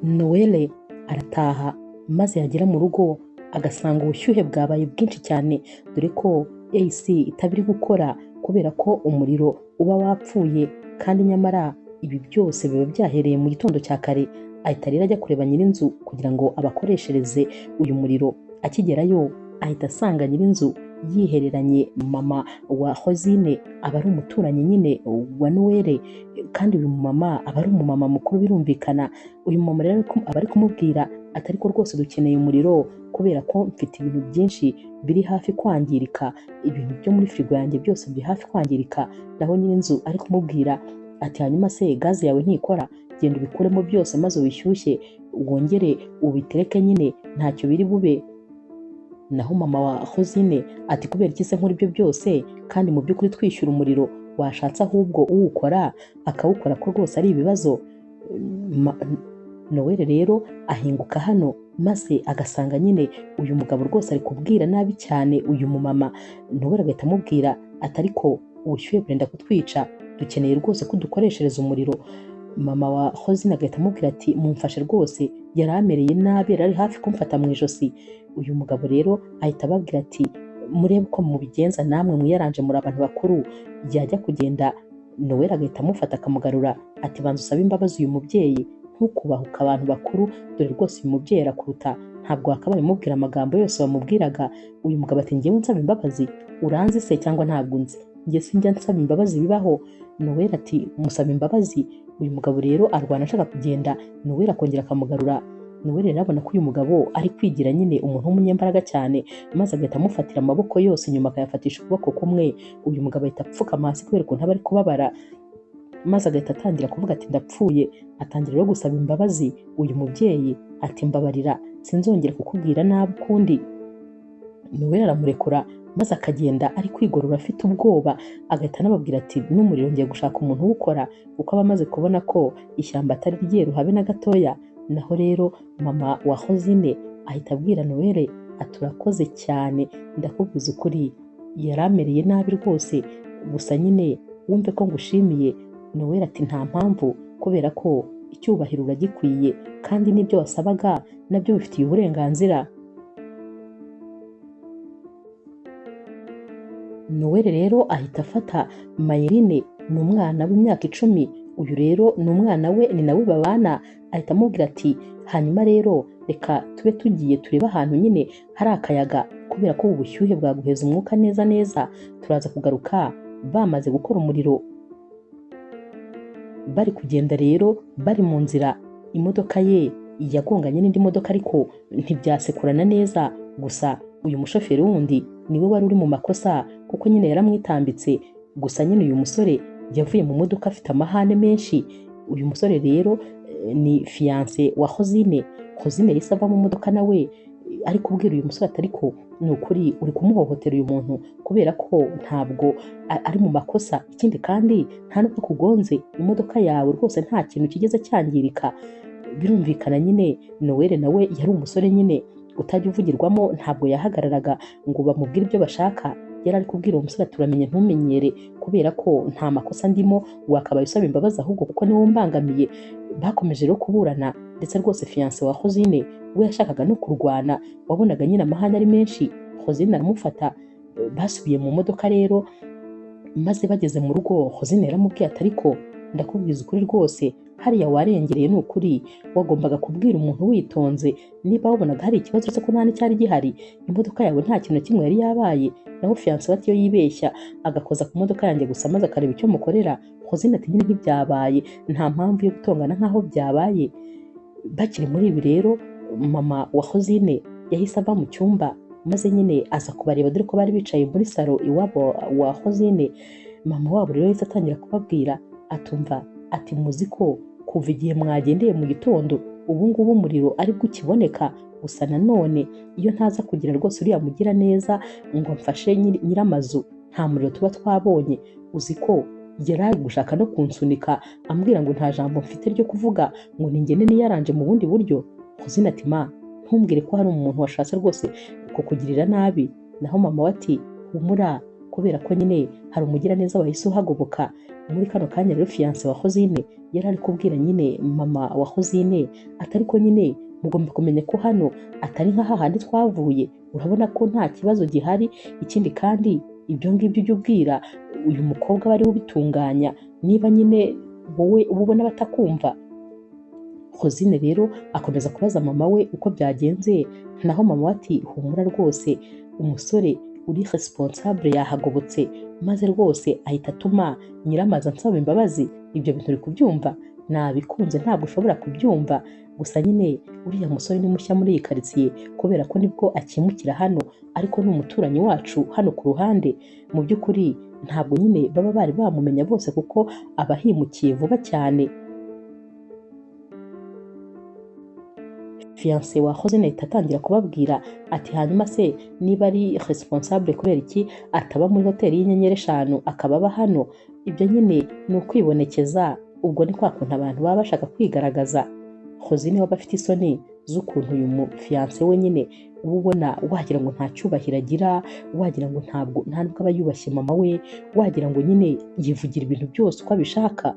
Noelle arataha maze yagera mu rugo agasanga ubushyuhe bwabaye bwinshi cyane, dore ko AC itaba iri gukora kubera ko umuriro uba wapfuye, kandi nyamara ibi byose biba byahereye mu gitondo cya kare. Ahita rero ajya kureba nyir'inzu kugira ngo abakoreshereze uyu muriro. Akigerayo ahita asanga nyir'inzu yihereranye mama wa Hozine, aba ari umuturanyi nyine wa Noelle, kandi uyu mumama aba ari umumama mukuru birumvikana. Uyu mumama rero aba ari kumubwira ati ariko rwose dukeneye umuriro kubera ko mfite ibintu byinshi biri hafi kwangirika, ibintu byo muri firigo yanjye byose biri hafi kwangirika. Naho nyir'inzu ari kumubwira ati hanyuma se gaze yawe ntikora, genda ubikuremo byose maze ubishyushye wongere ubitereke nyine ntacyo biri bube. Naho mama wa Hozine ati kubera iki se nkora ibyo byose kandi mu by'ukuri twishyura umuriro, washatse ahubwo uwukora akawukora ko rwose ari ibibazo. Noelle rero ahinguka hano maze agasanga nyine uyu mugabo rwose ari kubwira nabi cyane uyu mumama. Noelle agahita amubwira ati ariko ubushyuhe burenda kutwica, dukeneye rwose ko dukoreshereza umuriro. Mama wa Hozine agahita amubwira ati mumfashe rwose, yari amereye nabi, yari ari hafi kumfata mu ijosi. Uyu mugabo rero ahita ababwira ati murebe uko mubigenza namwe mwiyaranje muri abantu bakuru. Yajya kugenda Noelle agahita amufata akamugarura ati banza usabe imbabazi uyu mubyeyi, ntukubahuka abantu bakuru, dore rwose uyu mubyeyi arakuruta, ntabwo wakabaye umubwira amagambo yose wamubwiraga. Uyu mugabo ati njyewe nsaba imbabazi, uranzi se cyangwa ntabwo unzi? Njye sinjya nsaba imbabazi bibaho. Noelle ati musaba imbabazi. Uyu mugabo rero arwana ashaka kugenda, Noelle akongera akamugarura. Noelle rero abona ko uyu mugabo ari kwigira nyine umuntu w'umunyembaraga cyane, maze agahita amufatira amaboko yose nyuma akayafatisha ukuboko kumwe. Uyu mugabo ahita apfukama hasi kubera ukuntu aba ari kubabara, maze agahita atangira kuvuga ati ndapfuye. Atangira rero gusaba imbabazi uyu mubyeyi ati mbabarira sinzongera kukubwira nabi ukundi. Noelle aramurekura maze akagenda ari kwigorora afite ubwoba, agahita anababwira ati n'umuriro ngiye gushaka umuntu uwukora, kuko aba amaze kubona ko ishyamba atari ryeru habe na gatoya. Naho rero mama wa Hozine ahita abwira Noelle ati urakoze cyane, ndakubwiza ukuri yari amereye nabi rwose, gusa nyine wumve ko ngushimiye. Noelle ati nta mpamvu, kubera ko icyubahiro uragikwiye kandi n'ibyo wasabaga nabyo bifitiye uburenganzira. Noelle rero ahita afata Mayerine, ni umwana w'imyaka 10, uyu rero ni umwana we, ni nawe babana. Ahita amubwira ati hanyuma rero reka tube tugiye turebe ahantu nyine hari akayaga, kubera ko ubu bushyuhe bwaguheza umwuka neza neza, turaza kugaruka bamaze gukora umuriro. Bari kugenda rero bari mu nzira, imodoka ye yagonganye n'indi modoka ariko ntibyasekurana neza, gusa uyu mushoferi wundi niwe wari uri mu makosa kuko nyine yaramwitambitse. Gusa nyine uyu musore yavuye mu modoka afite amahane menshi. Uyu musore rero ni fiancé wa Hozine. Hozine yahise ava mu modoka nawe ari kubwira uyu musore ati ariko ni ukuri uri kumuhohotera uyu muntu, kubera ko ntabwo ari mu makosa, ikindi kandi nta nubwo akugonze, imodoka yawe rwose nta kintu kigeze cyangirika. Birumvikana nyine Noelle nawe yari umusore nyine utajya uvugirwamo, ntabwo yahagararaga ngo bamubwire ibyo bashaka. Yari ari kubwira uwo musore ati uramenye ntumenyere, kubera ko nta makosa ndimo, wakabaye usaba imbabazi ahubwo kuko niwe umbangamiye. Bakomeje rero kuburana, ndetse rwose fiancé wa Hozine we yashakaga no kurwana, wabonaga nyine amahane ari menshi. Hozine aramufata, basubiye mu modoka rero, maze bageze mu rugo Hozine yaramubwiye ati ariko ndakubwiza ukuri rwose hariya warengereye, ni ukuri wagombaga kubwira umuntu witonze, niba wabonaga hari ikibazo uretse ko nta n'icyari gihari, imodoka yawe nta kintu na kimwe yari yabaye. Naho fiancé ati iyo yibeshya agakoza ku modoka yanjye gusa maze akareba icyo mukorera. Hozine ati nyine ntibyabaye, nta mpamvu yo gutongana nk'aho byabaye. Bakiri muri ibi rero mama wa Hozine yahise ava mu cyumba maze nyine aza kubareba, dore ko bari bicaye muri salo iwabo wa Hozine. Mama wabo rero yahise atangira kubabwira atumva ati muzi ko kuva igihe mwagendeye mu gitondo ubu ngubu umuriro aribwo ukiboneka, gusa nanone iyo ntaza kugira rwose uriya mugira neza ngo mfashe nyiramazu nta muriro tuba twabonye. Uzi ko yari ari gushaka no kunsunika ambwira ngo nta jambo mfite ryo kuvuga, ngo ningende niyaranje mu bundi buryo. Hozine ati ma ntumbwire ko hari umuntu washatse rwose kukugirira nabi. Naho mama we ati humura, Kubera ko nyine hari umugiraneza wahise uhagoboka. Muri kano kanya rero fiancé wa Hozine yari ari kubwira nyine mama wa Hozine atari ko nyine mugomba kumenya ko hano atari nka hahandi twavuye, urabona ko nta kibazo gihari. Ikindi kandi ibyo ngibyo ujya ubwira uyu mukobwa bari ubitunganya, niba nyine wowe uba ubona batakumva. Hozine rero akomeza kubaza mama we uko byagenze, naho mama we ati humura rwose umusore uri responsable yahagobotse, maze rwose ahita atuma nyiramazi ansaba imbabazi. Ibyo bintu uri kubyumva? Nabikunze, ntabwo ushobora kubyumva. Gusa nyine uriya musore ni mushya muri iyi karitsiye kubera ko nibwo akimukira hano, ariko ni umuturanyi wacu hano ku ruhande. Mu by'ukuri ntabwo nyine baba bari bamumenya bose kuko aba ahimukiye vuba cyane. Fiancé wa Hozine ahita atangira kubabwira ati hanyuma se niba ari responsable kubera iki ataba muri hoteli y'inyenyeri 5 akaba aba hano? Ibyo nyine ni ukwibonekeza, ubwo ni kwa kuntu abantu baba bashaka kwigaragaza. Hozine waba afite isoni z'ukuntu uyu mu fiancé we nyine uba ubona wagira ngo nta cyubahiro agira, wagira ngo ntabwo nta nubwo aba yubashye mama we, wagira ngo nyine yivugira ibintu byose uko abishaka.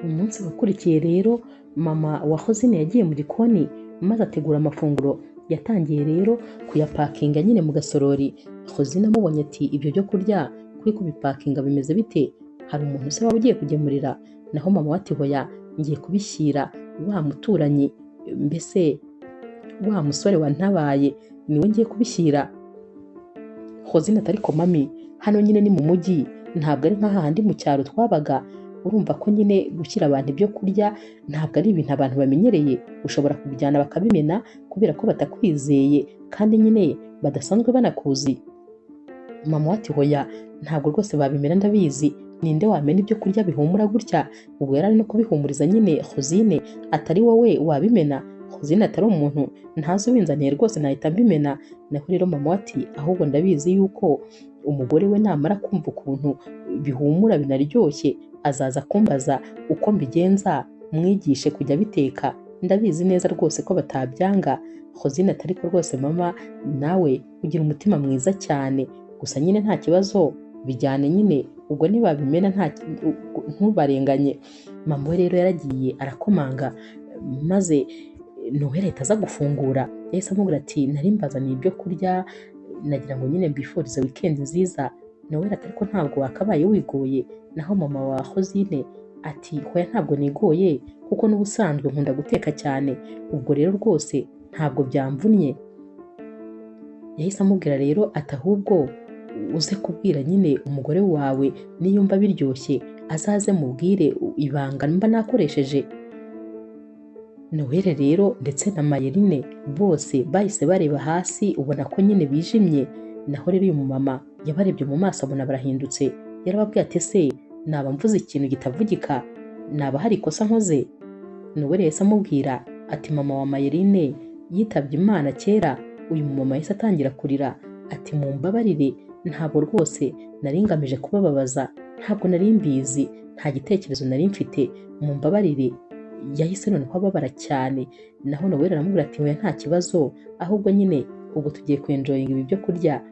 Umunsi wakurikiye rero mama wa Hozine yagiye mu gikoni maze ategura amafunguro. Yatangiye rero kuyapakinga nyine mu gasorori. Hozine amubonye ati ibyo byo kurya kuri kubipakinga bimeze bite? Hari umuntu se waba ugiye kugemurira? Naho mama we ati hoya ngiye kubishyira wa muturanyi, mbese wa musore wantabaye niwe ngiye kubishyira. Hozine ati ariko mami hano nyine ni mu mujyi, ntabwo ari nka hahandi mu cyaro twabaga. Urumva ko nyine gushyira abantu ibyo kurya ntabwo ari ibintu abantu bamenyereye, ushobora kubijyana bakabimena kubera ko batakwizeye kandi nyine badasanzwe banakuzi. Mama ati hoya ntabwo rwose babimena ndabizi, ninde wamena ibyo kurya bihumura gutya? Ubwo yari ari no kubihumuriza nyine Hozine atari wowe wabimena. Hozine atari umuntu ntazi ubinzaniye rwose nahita mbimena. Naho rero mama ati ahubwo ndabizi yuko umugore we namara kumva ukuntu bihumura binaryoshye azaza kumbaza uko mbigenza mwigishe kujya biteka, ndabizi neza rwose ko batabyanga. Hozine atari ko rwose mama nawe ugira umutima mwiza cyane, gusa nyine nta kibazo bijyane nyine ubwo nibabimena nta ntubarenganye. Mama we rero yaragiye arakomanga maze Noel ahita aza gufungura. Yahise amubwira ati nari mbazaniye ibyo kurya nagira ngo nyine mbifurize weekend nziza. Noel ati ariko ntabwo wakabaye wigoye. Naho mama wa Hozine ati hoya ntabwo nigoye kuko n'ubusanzwe nkunda guteka cyane, ubwo rero rwose ntabwo byamvunnye. Yahise amubwira rero ati ahubwo uze kubwira nyine umugore wawe niyumva biryoshye azaze mubwire ibanga mba nakoresheje. Noel rero ndetse na Mayerine bose bahise bareba hasi ubona ko nyine bijimye. Naho rero uyu mumama yabarebye mu maso abona barahindutse, yarababwiye ati ese naba mvuze ikintu gitavugika, naba hari ikosa nkoze? Noel yahise amubwira ati mama wa Mayerine yitabye Imana kera. Uyu mumama yahise atangira kurira ati mumbabarire ntabwo rwose nari ngamije kubababaza, ntabwo nari mbizi, nta gitekerezo nari mfite, mumbabarire. Yahise noneho ababara cyane. Naho Noel aramubwira ati oya nta kibazo, ahubwo nyine ubwo tugiye kwenjoyinga ibi byo kurya.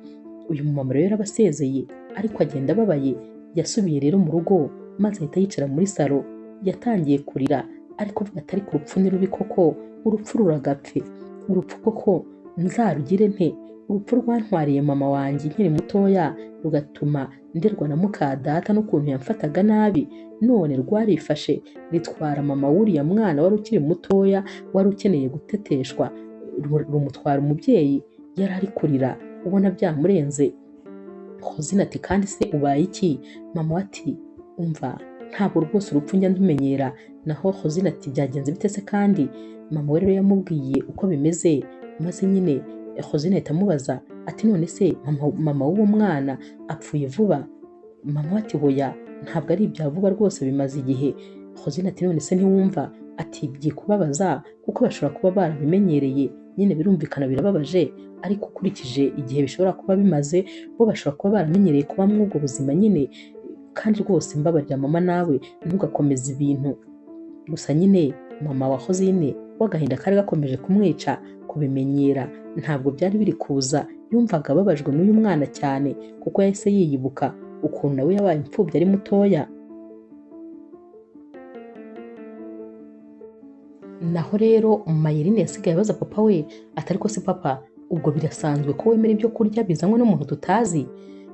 Uyu mumama rero yarabasezeye ariko agenda ababaye. Yasubiye rero mu rugo maze ahita yicara muri salo, yatangiye kurira ariko avuga ati ariko urupfu ni rubi koko, urupfu ruragapfe, urupfu koko nzarugire nte? Urupfu rwantwariye mama wanjye nkiri mutoya rugatuma nderwa na muka data n'ukuntu yamfataga nabi, none rwarifashe ritwara mama w'uriya mwana wari ukiri mutoya wari ukeneye guteteshwa, rumutwara umubyeyi. Yari ari kurira ubona byamurenze. Hozine ati kandi se ubaye iki? Mama ati umva ntabwo rwose urupfu njya ndumenyera. Naho Hozine ati byagenze bite se kandi? Mama we rero yamubwiye uko bimeze, maze nyine Hozine ahita amubaza ati none se mama w'uwo mwana apfuye vuba? Mama ati hoya ntabwo ari ibya vuba rwose bimaze igihe. Hozine ati none se ntiwumva? Ati byikubabaza kuko bashobora kuba barabimenyereye nyine, birumvikana birababaje, ariko ukurikije igihe bishobora kuba bimaze bo bashobora kuba baramenyereye kuba muri ubwo buzima nyine, kandi rwose mbabarira mama nawe ntugakomeze ibintu. Gusa nyine mama wa Hozine w'agahinda kari gakomeje kumwica, kubimenyera ntabwo byari biri kuza. Yumvaga ababajwe n'uyu mwana cyane kuko yahise yiyibuka ukuntu nawe yabaye imfubyi ari mutoya. Naho rero Mayirine yasigaye abaza papa we ati ariko se papa, ubwo birasanzwe ko wemera ibyo kurya bizanywe n'umuntu tutazi?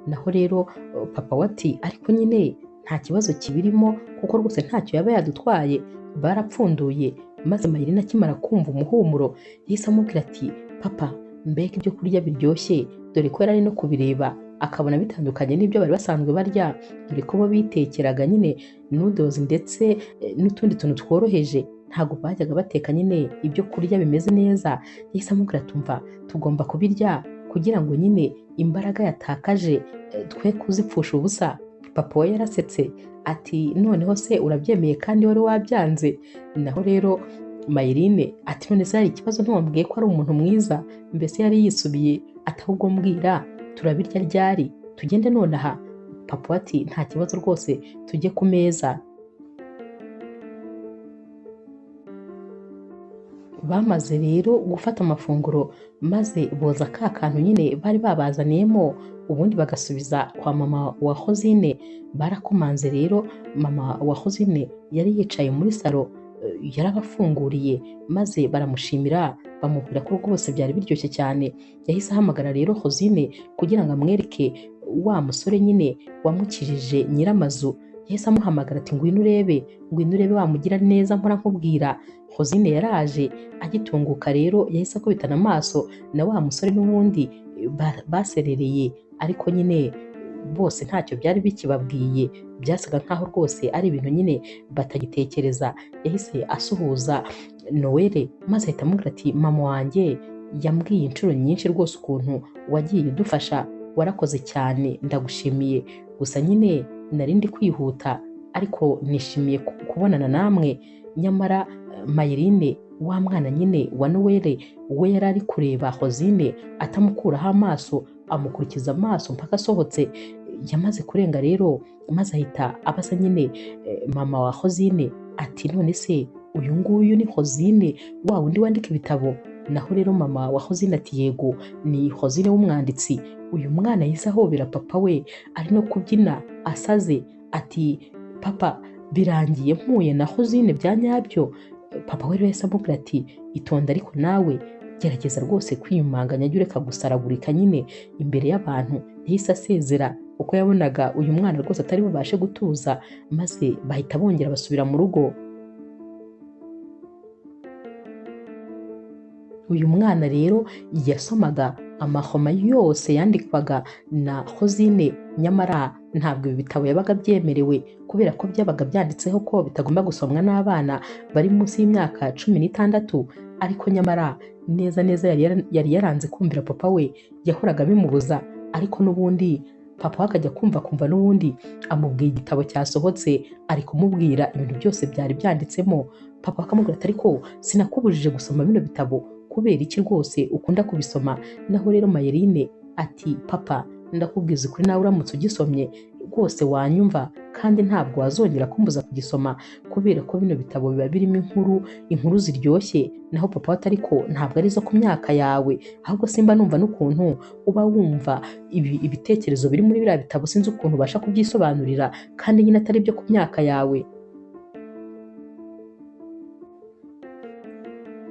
Naho rero papa we ati ariko nyine nta kibazo kibirimo kuko rwose ntacyo yaba yadutwaye. Barapfunduye maze Mayirine akimara kumva umuhumuro yahise amubwira ati papa, mbega ibyo kurya biryoshye, dore ko yari ari no kubireba akabona bitandukanye n'ibyo bari basanzwe barya, dore ko bo bitekeraga nyine noodles ndetse n'utundi tuntu tworoheje, ntabwo bajyaga bateka nyine ibyo kurya bimeze neza. Yahise amubwira ati umva, tugomba kubirya kugira ngo nyine imbaraga yatakaje twe kuzipfusha ubusa. Papa we yarasetse ati noneho se urabyemeye kandi wari wabyanze? Naho rero Mayirine ati none se hari ikibazo, ntiwambwiye ko ari umuntu mwiza? Mbese yari yisubiye ati ahubwo mbwira turabirya ryari, tugende nonaha? Papa ati nta kibazo rwose, tujye ku meza. Bamaze rero gufata amafunguro maze boza ka kantu nyine bari babazaniyemo, ubundi bagasubiza kwa mama wa Hozine. Barakomanze rero, mama wa Hozine yari yicaye muri salo, yarabafunguriye maze baramushimira, bamubwira ko rwose byari biryoshye cyane. Yahise ahamagara rero Hozine kugira ngo amwereke wa musore nyine wamukijije nyiramazu. Yahise amuhamagara ati ngwino urebe, ngwino urebe wa mugira neza mpora nkubwira. Hozine yaraje agitunguka rero yahise akubitana amaso na wa musore n'ubundi baserereye, ariko nyine bose ntacyo byari bikibabwiye, byasaga nkaho rwose ari ibintu nyine batagitekereza. Yahise asuhuza Noelle maze ahita amubwira ati mama wanjye yambwiye inshuro nyinshi rwose ukuntu wagiye udufasha, warakoze cyane, ndagushimiye. Gusa nyine nari ndi kwihuta ariko nishimiye kubonana namwe. Nyamara Mayirine wa mwana nyine wa Noelle we yari ari kureba Hozine atamukuraho amaso, amukurikiza amaso mpaka asohotse. Yamaze kurenga rero maze ahita abaza nyine mama wa Hozine ati none se uyu nguyu ni Hozine wa wundi wandika ibitabo? Naho rero mama wa Hozine ati yego, ni Hozine w'umwanditsi. Uyu mwana yahise ahobera papa we ari no kubyina asaze ati papa, birangiye mpuye na Hozine bya nyabyo. Papa we rero yahise amubwira ati itonde ariko nawe gerageza rwose kwiyumanganya, jya ureka gusaragurika nyine imbere y'abantu. Yahise asezera kuko yabonaga uyu mwana rwose atari bubashe gutuza, maze bahita bongera basubira mu rugo. Uyu mwana rero yasomaga amahoma yose yandikwaga na Hozine, nyamara ntabwo ibi bitabo yabaga byemerewe kubera ko byabaga byanditseho ko bitagomba gusomwa n'abana bari munsi y'imyaka 16. Ariko nyamara neza neza yari yaranze kumvira papa we, yahoraga bimubuza. Ariko n'ubundi papa we akajya kumva n'ubundi amubwiye igitabo cyasohotse, ari kumubwira ibintu byose byari byanditsemo. Papa akamubwira ati ariko sinakubujije gusoma bino bitabo, kubera iki rwose ukunda kubisoma? Naho rero Mayirine ati papa, ndakubwiza ukuri, nawe uramutse ugisomye rwose wanyumva, kandi ntabwo wazongera kumbuza kugisoma kubera ko bino bitabo biba birimo inkuru ziryoshye. Naho papa we ati ariko ntabwo ari izo ku myaka yawe, ahubwo simba numva n'ukuntu uba wumva ibitekerezo biri muri biriya bitabo, sinzi ukuntu ubasha kubyisobanurira kandi nyine atari ibyo ku myaka yawe.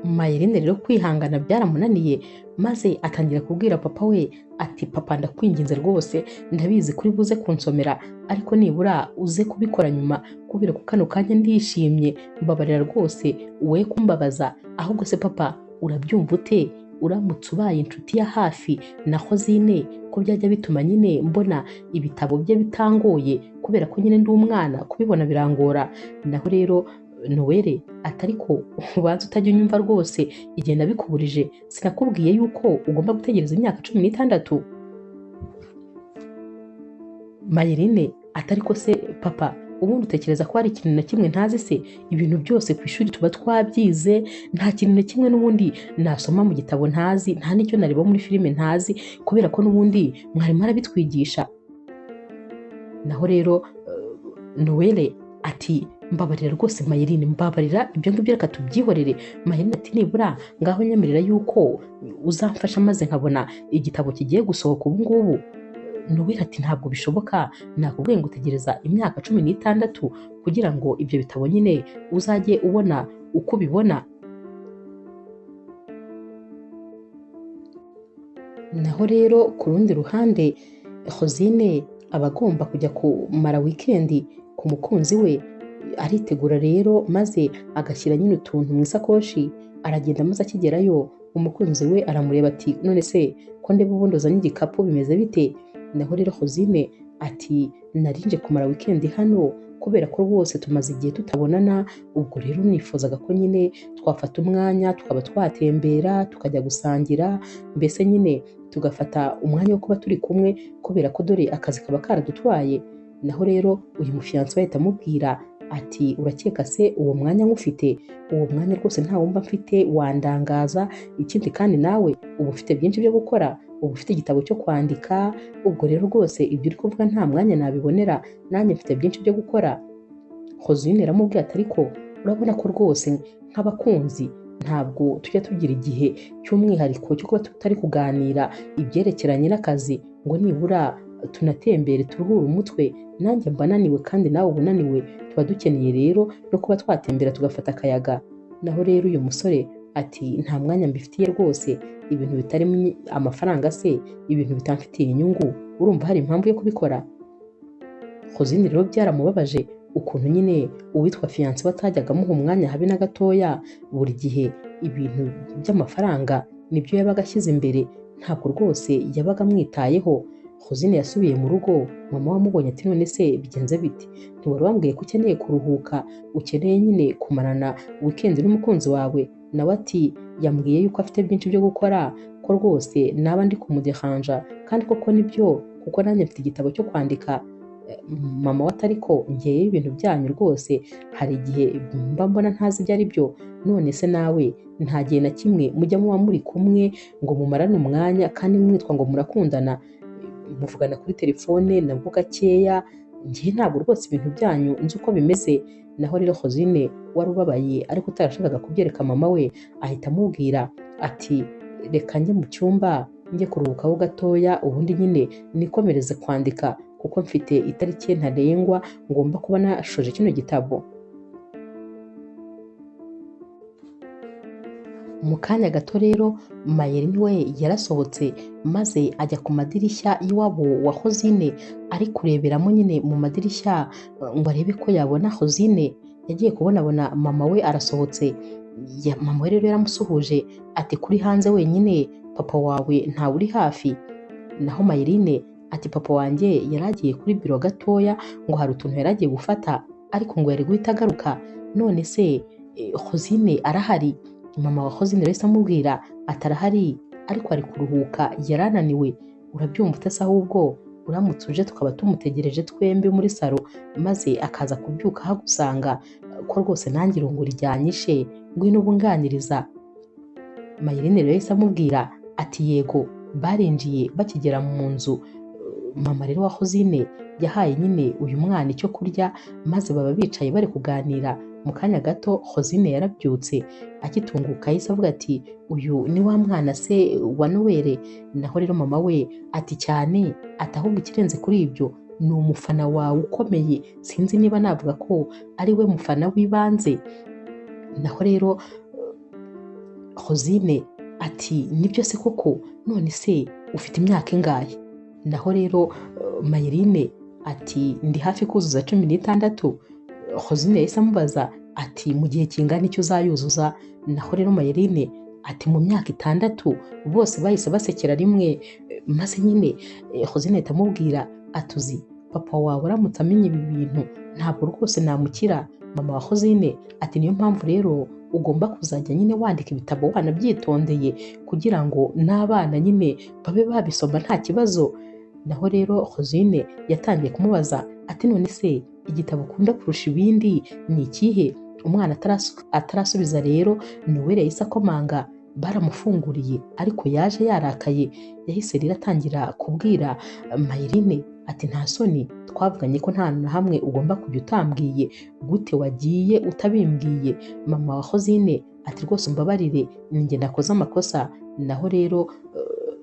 Mayirine rero kwihangana byaramunaniye, maze atangira kubwira papa we ati papa, ndakwinginze rwose, ndabizi kuri buze kunsomera, ariko nibura uze kubikora nyuma kubera ko kano kanya ndishimye, mbabarira rwose we kumbabaza. Ahubwo se papa, urabyumva ute uramutse ubaye inshuti ya hafi na Hozine, ko byajya bituma nyine mbona ibitabo bye bitangoye, kubera ko nyine ndi umwana kubibona birangora. Naho rero Noelle ati ariko ubanza utajya unyumva rwose, igihe nabikuburije sinakubwiye yuko ugomba gutegereza imyaka 16? Mayirine ati ariko se papa, ubundi utekereza ko hari ikintu na kimwe ntazi se? Ibintu byose ku ishuri tuba twabyize, nta kintu na kimwe n'ubundi nasoma mu gitabo ntazi, nta n'icyo nareba muri filime ntazi, kubera ko n'ubundi mwarimu arabitwigisha. Naho rero Noelle Ati mbabarira rwose Mayirine, mbabarira ibyo ngibyo reka tubyihorere. Mayirine ati nibura ngaho nyemerera yuko uzamfasha maze nkabona igitabo kigiye gusohoka ubu ngubu. Noel ati ntabwo bishoboka, nakubwiye ngo utegereza imyaka 16 kugira ngo ibyo bitabo nyine uzajye ubona uko ubibona. Naho rero ku rundi ruhande Rosine aba agomba kujya kumara wikendi ku mukunzi we, aritegura rero maze agashyira nyine utuntu mu isakoshi, aragenda maze akigerayo umukunzi we aramureba ati none se ko ndeba ubundi uzanye igikapu bimeze bite? Naho rero Rosine ati narinje kumara wikendi hano kubera ko rwose tumaze igihe tutabonana, ubwo rero nifuzaga ko nyine twafata umwanya tukaba twatembera tukajya gusangira, mbese nyine tugafata umwanya wo kuba turi kumwe kubera ko dore akazi kaba karadutwaye. Naho rero uyu mufiyanse we ahita amubwira ati urakeka se uwo mwanya nkufite? Uwo mwanya rwose nta wumva mfite, wandangaza. Ikindi kandi nawe uba ufite byinshi byo gukora, uba ufite igitabo cyo kwandika, ubwo rero rwose ibyo uri kuvuga nta mwanya nabibonera, nanjye mfite byinshi byo gukora. Rosine aramubwira ati ariko urabona ko rwose nk'abakunzi ntabwo tujya tugira igihe cy'umwihariko cyo kuba tutari kuganira ibyerekeranye n'akazi ngo nibura tunatembere turuhure umutwe, nanjye mba naniwe kandi nawe uba unaniwe, tuba dukeneye rero no kuba twatembera tugafata akayaga. Naho rero uyu musore ati nta mwanya mbifitiye rwose, ibintu bitarimo amafaranga se, ibintu bitamfitiye inyungu, urumva hari impamvu yo kubikora? Rosine rero byaramubabaje ukuntu nyine uwitwa fiyanse we atajyaga amuha umwanya habe na gatoya, buri gihe ibintu by'amafaranga nibyo yabaga ashyize imbere, ntabwo rwose yabaga amwitayeho. Rosine yasubiye mu rugo, mama wamubonye ati none se bigenze bite? Ntiwari wambwiye ko ukeneye kuruhuka, ukeneye nyine kumarana wikendi n'umukunzi wawe? Nawe ati yambwiye yuko afite byinshi byo gukora, ko rwose naba ndi kumuderanja, kandi koko nibyo kuko nanjye mfite igitabo cyo kwandika. Mama we ati ariko ngewe ibintu byanyu rwose hari igihe mba mbona ntazi ibyo ari byo, none se nawe nta gihe na kimwe mujya muba muri kumwe ngo mumarane umwanya kandi mwitwa ngo murakundana, muvugana kuri telefone nabwo gakeya, ngewe ntabwo rwose ibintu byanyu nzi uko bimeze. Naho rero Rosine wari ubabaye ariko utarashakaga kubyereka mama we, ahita amubwira ati reka njye mu cyumba njye kuruhukaho gatoya, ubundi nyine nikomereze kwandika kuko mfite itariki ntarengwa ngomba kuba nashoje kino gitabo. Mu kanya gato rero Mayirine we yarasohotse maze ajya ku madirishya y'iwabo wa Rosine, ari kureberamo nyine mu madirishya ngo arebe ko yabona Rosine. Yagiye kubonabona mama we arasohotse, mama we rero yaramusuhuje ati kuri hanze wenyine, papa wawe ntawe uri hafi. Naho Mayirine ati papa wanjye yari agiye kuri biro gatoya ngo hari utuntu yari agiye gufata, ariko ngo yari guhita agaruka, none se Rosine arahari? Mama wa Rosine rero amubwira atarahari ariko ari kuruhuka yarananiwe, urabyumva utase ahubwo uramutse uje tukaba tumutegereje twembi muri salo maze akaza kubyuka hagusanga ko rwose nanjye irungu ryanyishe, ngwino ubunganiriza. Mayirine rero yahise amubwira ati yego. Barinjiye bakigera mu nzu, mama rero wa Rosine yahaye nyine uyu mwana icyo kurya maze baba bicaye bari kuganira. Mu kanya gato Rosine yarabyutse akitunguka yahise avuga ati uyu ni wa mwana se wa Noel? Naho rero mama we ati cyane, ati ahubwo ikirenze kuri ibyo ni umufana wawe ukomeye, sinzi niba navuga ko ari we mufana w'ibanze. Naho rero Rosine ati nibyo se koko, none se ufite imyaka ingahe? Naho rero Mayirine ati ndi hafi kuzuza 16. Rosine yahise amubaza ati mu gihe kingana icyo uzayuzuza? Naho rero Mayirine ati mu myaka 6. Bose bahise basekera rimwe, maze nyine Rosine ahita amubwira atuzi papa wawe aramutse amenye ibi bintu ntabwo rwose namukira. Mama wa Rosine ati niyo mpamvu rero ugomba kuzajya nyine wandika ibitabo wanabyitondeye kugira ngo n'abana nyine babe babisoma nta kibazo. Naho rero Rosine yatangiye kumubaza ati none se igitabo ukunda kurusha ibindi ni ikihe? Umwana atarasubiza rero Noel yahise akomanga, baramufunguriye ariko yaje yarakaye. Yahise rero atangira kubwira Mayirine ati nta soni Twavuganye ko nta na hamwe ugomba kujya utambwiye, gute wagiye utabimbwiye? Mama wa Hozine ati rwose umbabarire, ninjye nakoze amakosa. Naho rero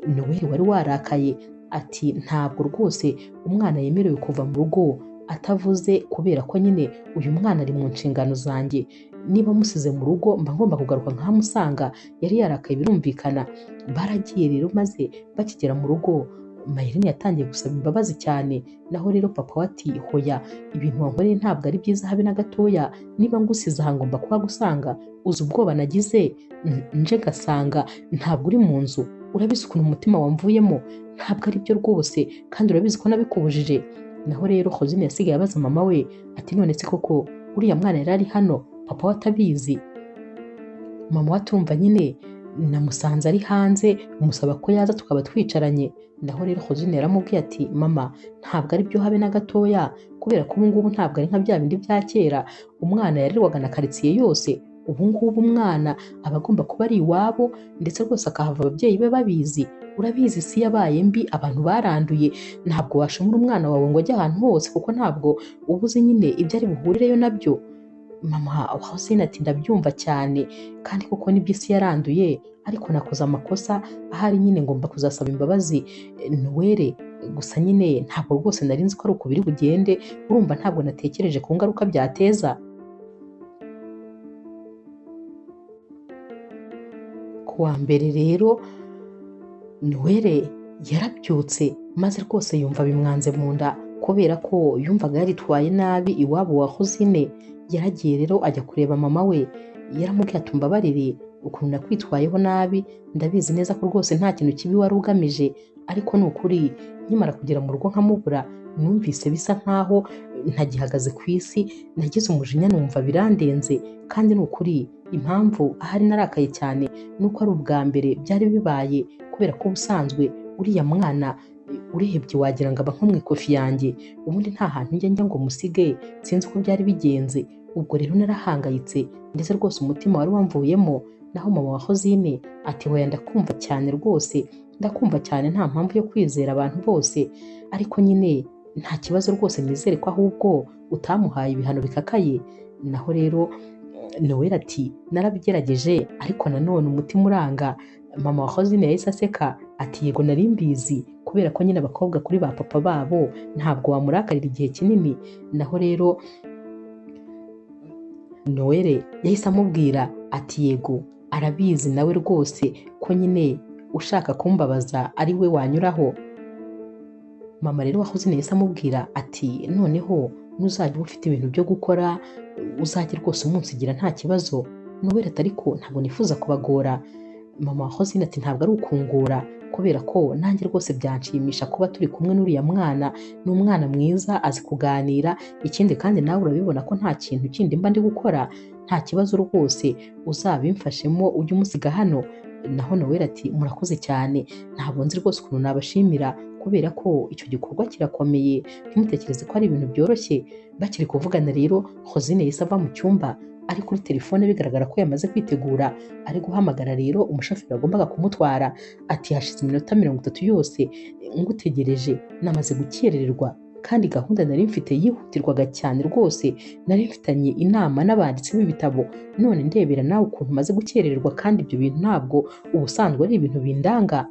Noel wari warakaye ati ntabwo rwose umwana yemerewe kuva mu rugo atavuze, kubera ko nyine uyu mwana ari mu nshingano zanjye, niba musize mu rugo mba ngomba kugaruka nkamusanga. Yari yarakaye birumvikana. Baragiye rero, maze bakigera mu rugo Mayirine yatangiye gusaba imbabazi cyane. Naho rero papa we ati hoya, ibintu wankoreye ntabwo ari byiza habe na gatoya, niba ngusize aha ngomba kuhagusanga, uzi ubwoba nagize nje ngasanga ntabwo uri mu nzu, urabizi ukuntu umutima wamvuyemo, ntabwo ari byo rwose, kandi urabizi ko nabikubujije. Naho rero Hozine yasigaye abaza mama we ati none se koko uriya mwana yari ari hano papa we atabizi? Mama we atumva nyine namusanze ari hanze, musaba ko yaza tukaba twicaranye. Naho rero Hozine yaramubwiye ati mama ntabwo ari byo habe na gatoya, kubera ko ubu ngubu ntabwo ari nka bya bindi bya kera umwana yarerwaga na karitsiye yose. Ubu ngubu umwana aba agomba kuba ari iwabo, ndetse rwose akahava ababyeyi be babizi. Urabizi isi yabaye mbi, abantu baranduye, ntabwo washumura umwana wawe ngo ajye ahantu hose, kuko ntabwo uba uzi nyine ibyo ari buhurireyo nabyo. Mama Hozine ati ndabyumva cyane, kandi koko nibyo isi yaranduye, ariko nakoze amakosa ahari nyine ngomba kuzasaba imbabazi Noel, gusa nyine ntabwo rwose nari nzi ko ari uko biri bugende, urumva ntabwo natekereje ku ngaruka byateza. Ku wa mbere rero Noel yarabyutse, maze rwose yumva bimwanze mu nda, kubera ko yumvaga yaritwaye nabi iwabo wa Hozine. Yaragiye rero ajya kureba mama we, yaramubwiye ati umbabarire ukuntu nakwitwayeho nabi, ndabizi neza ko rwose nta kintu kibi wari ugamije, ariko ni ukuri nkimara kugera mu rugo nkamubura numvise bisa nkaho ntagihagaze ku isi, nagize umujinya numva birandenze, kandi ni ukuri impamvu ahari narakaye cyane nuko ari ubwa mbere byari bibaye, kubera ko ubusanzwe uriya mwana urebye wagira ngo aba nko mu ikofi yanjye, ubundi nta hantu njya ngo musige, sinzi uko byari bigenze. Ubwo rero narahangayitse, ndetse rwose umutima wari wamvuyemo. Naho mama wa Hozine ati hoya ndakumva cyane rwose, ndakumva cyane, nta mpamvu yo kwizera abantu bose, ariko nyine nta kibazo rwose, nizere ko ahubwo utamuhaye ibihano bikakaye. Naho rero Noel ati narabigerageje, ariko nanone umutima uranga. Mama wa Hozine yahise aseka ati yego nari mbizi, kubera ko nyine abakobwa kuri ba papa babo ntabwo wamurakarira igihe kinini. Naho rero Noel yahise amubwira ati yego arabizi nawe rwose ko nyine ushaka kumbabaza ari we wanyuraho. Mama rero wa Hozine yahise amubwira ati noneho nuzajya uba ufite ibintu byo gukora uzajya rwose umunsigira nta kibazo. Noel ati ariko ntabwo nifuza kubagora. Mama wa Hozine ati ntabwo ari ukungura, kubera ko nanjye rwose byanshimisha kuba turi kumwe n'uriya mwana, ni umwana mwiza azi kuganira, ikindi kandi nawe urabibona ko nta kintu kindi mba ndi gukora, nta kibazo rwose uzabimfashemo ujye umusiga hano. Naho Noel ati murakoze cyane, ntabwo nzi rwose ukuntu nabashimira, kubera ko icyo gikorwa kirakomeye, ntimutekereze ko ari ibintu byoroshye. Bakiri kuvugana rero Hozine yahise ava mu cyumba ari kuri telefone, bigaragara ko yamaze kwitegura, ari guhamagara rero umushoferi wagombaga kumutwara, ati hashize iminota 30 yose ngutegereje, namaze gukerererwa, kandi gahunda nari mfite yihutirwaga cyane rwose, nari mfitanye inama n'abanditsi b'ibitabo, none ndebera nawe ukuntu maze gukerererwa, kandi ibyo bintu ntabwo ubusanzwe ari ibintu bindanga.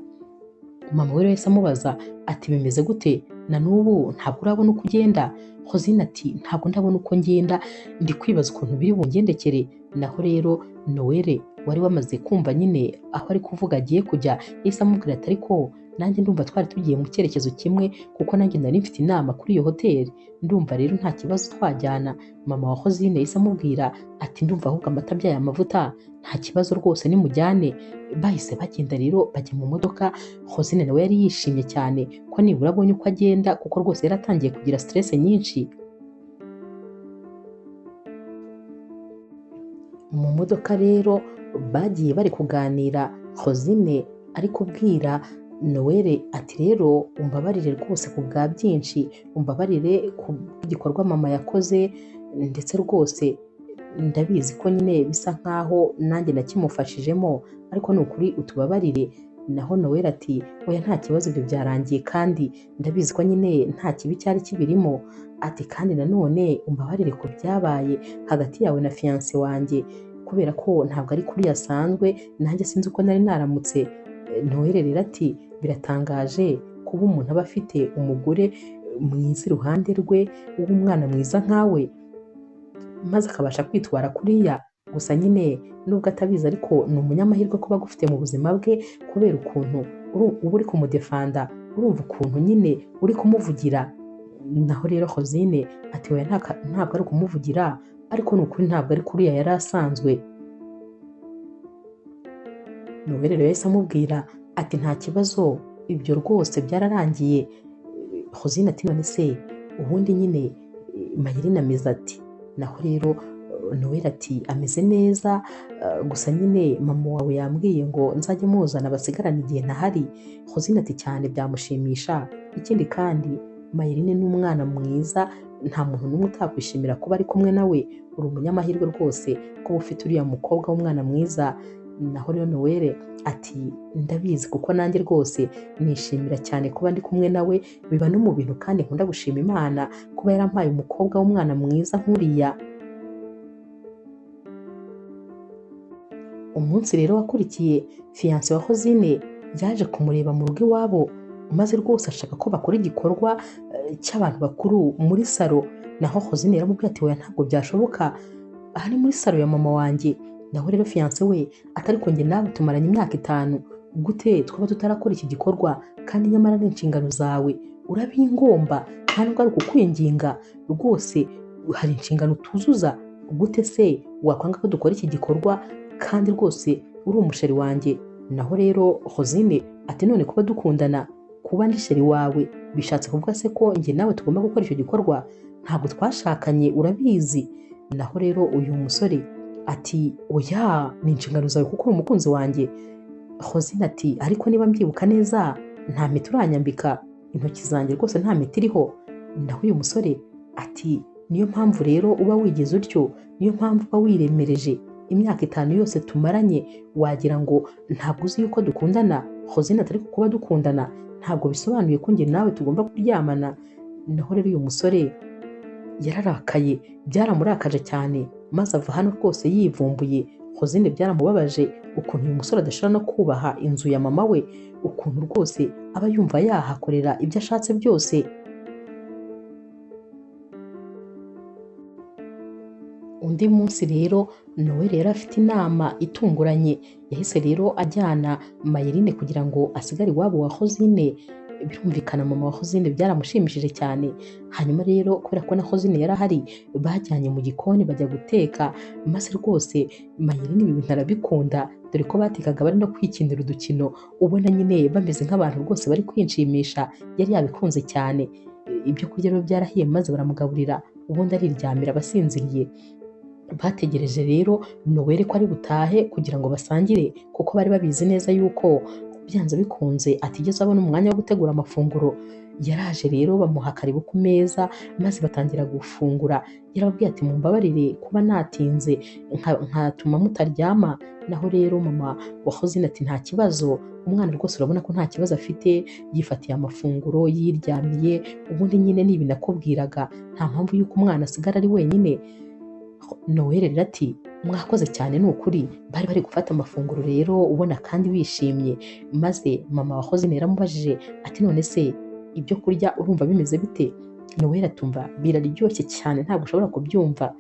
Mama we yahise amubaza ati bimeze gute na n'ubu ntabwo urabona uko ugenda? Hozine ati ntabwo ndabona uko ngenda, ndi kwibaza ukuntu biri bungendekere. Naho rero Noel wari wamaze kumva nyine aho ari kuvuga agiye kujya, yahise amubwira ati ariko nanjye ndumva twari tugiye mu cyerekezo kimwe, kuko nanjye nari mfite inama kuri iyo hoteli, ndumva rero nta kibazo twajyana. Mama wa Hozine yahise amubwira ati ndumva ahubwo amata abyaye amavuta, nta kibazo rwose nimujyane. Bahise bagenda rero bajya mu modoka. Hozine nawe yari yishimye cyane ko nibura abonye uko agenda, kuko rwose yari atangiye kugira stress nyinshi. Mu modoka rero bagiye bari kuganira, Hozine ari kubwira Noel ati rero umbabarire rwose ku bwa byinshi, umbabarire ku gikorwa mama yakoze, ndetse rwose ndabizi ko nyine bisa nkaho nanjye nakimufashijemo, ariko ni ukuri utubabarire. Naho Noel ati oya nta kibazo, ibyo byarangiye kandi ndabizi ko nyine nta kibi cyari kibirimo. Ati kandi nanone umbabarire ku byabaye hagati yawe na fiancé wanjye, kubera ko ntabwo ari kuri yasanzwe, nanjye sinzi uko nari naramutse. Noel rero ati biratangaje kuba umuntu aba afite umugore mwiza iruhande rwe w'umwana mwiza nkawe, maze akabasha kwitwara kuriya. Gusa nyine nubwo atabizi ariko ni umunyamahirwe kuba agufite mu buzima bwe, kubera ukuntu uba uri kumudefanda, urumva ukuntu nyine uri kumuvugira. Naho rero Hozine ati oya ntabwo ari ukumuvugira, ariko ni ukuri ntabwo ari kuriya yari asanzwe. Noel rero yahise amubwira ati nta kibazo, ibyo rwose byararangiye. Hozine ati none se ubundi nyine Mayirine ameze ati? Naho rero Noel ati ameze neza, gusa nyine mama wawe yambwiye ngo nzajye muzana basigarane igihe ntahari. Hozine ati cyane byamushimisha. Ikindi kandi Mayirine ni umwana mwiza, nta muntu n'umwe utakwishimira kuba ari kumwe nawe, uri umunyamahirwe rwose kuba ufite uriya mukobwa w'umwana mwiza. Naho rero Noel ati ndabizi kuko nanjye rwose nishimira cyane kuba ndi kumwe nawe, biba no mu bintu kandi nkunda gushima Imana kuba yarampaye umukobwa w'umwana mwiza nk'uriya. Umunsi rero wakurikiye fiancé wa Hozine yaje kumureba mu rugo iwabo, maze rwose ashaka ko bakora igikorwa cy'abantu bakuru muri salo. Naho Hozine yaramubwiye ati oya ntabwo byashoboka, aha ni muri salo ya mama wanjye. Naho rero fiancé we atari ko njye nawe tumaranye imyaka 5, gute twaba tutarakora iki gikorwa kandi nyamara ni inshingano zawe, urabingomba, nta nubwo ari ukukwinginga rwose, hari inshingano tuzuza, gute se wakwanga ko dukora iki gikorwa kandi rwose uri umusheri wanjye. Naho rero Hozine ati none kuba dukundana, kuba ndi sheri wawe bishatse kuvuga se ko njye nawe tugomba gukora icyo gikorwa? Ntabwo twashakanye urabizi. Naho rero uyu musore ati oya ni inshingano zawe kuko uri umukunzi wanjye. Hozine ati ariko niba mbyibuka neza nta mpeta uranyambika, intoki zanjye rwose nta mpeta iriho. Naho uyu musore ati niyo mpamvu rero uba wigize utyo, niyo mpamvu uba wiremereje, imyaka 5 yose tumaranye wagira ngo ntabwo uzi yuko dukundana. Hozine ati ariko kuba dukundana ntabwo bisobanuye ko njye nawe tugomba kuryamana. Naho rero uyu musore yararakaye, byaramurakaje cyane, maze ava hano rwose yivumbuye. Hozine byaramubabaje ukuntu uyu musore adashobora no kubaha inzu ya mama we, ukuntu rwose aba yumva yahakorera ibyo ashatse byose. Undi munsi rero Noel yari afite inama itunguranye, yahise rero ajyana Mayirine kugira ngo asigare iwabo wa Hozine. Birumvikana mama wa Hozine byaramushimishije cyane. Hanyuma rero kubera ko na Hozine yari ahari, bajyanye mu gikoni bajya guteka, maze rwose Mayirine ibi bintu arabikunda, dore ko batekaga bari no kwikinira udukino, ubona nyine bameze nk'abantu rwose bari kwinshimisha, yari yabikunze cyane. Ibyo kurya rero byarahiye maze baramugaburira, ubundi ariryamira abasinziriye. Bategereje rero Noel ko ari butahe kugira ngo basangire, kuko bari babizi neza yuko byanze bikunze atigeze abona umwanya wo gutegura amafunguro. Yaraje rero bamuha karibu ku meza, maze batangira gufungura. Yarababwiye ati mumbabarire kuba natinze nkatuma mutaryama. Naho rero mama wa Hozine ati nta kibazo, umwana rwose urabona ko nta kibazo afite, yifatiye amafunguro yiryamiye, ubundi nyine nibi nakubwiraga nta mpamvu yuko umwana asigara ari wenyine. Noel rero ati mwakoze cyane ni ukuri. Bari bari gufata amafunguro rero ubona kandi bishimye, maze mama wa Hozine yaramubajije ati none se ibyo kurya urumva bimeze bite? Noel atumva biraryoshye cyane ntabwo ushobora kubyumva.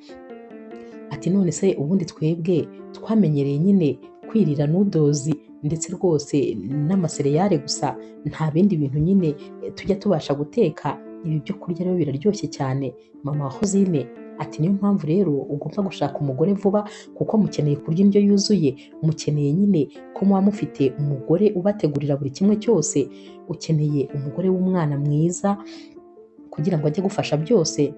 Ati none se ubundi twebwe twamenyereye nyine kwirira nudozi ndetse rwose n'amasereyare gusa, nta bindi bintu nyine tujya tubasha guteka, ibi byo kurya rero biraryoshye cyane. Mama wa Hozine ati niyo mpamvu rero ugomba gushaka umugore vuba, kuko mukeneye kurya indyo yuzuye, mukeneye nyine ko muba mufite umugore ubategurira buri kimwe cyose, ukeneye umugore w'umwana mwiza kugira ngo ajye gufasha byose.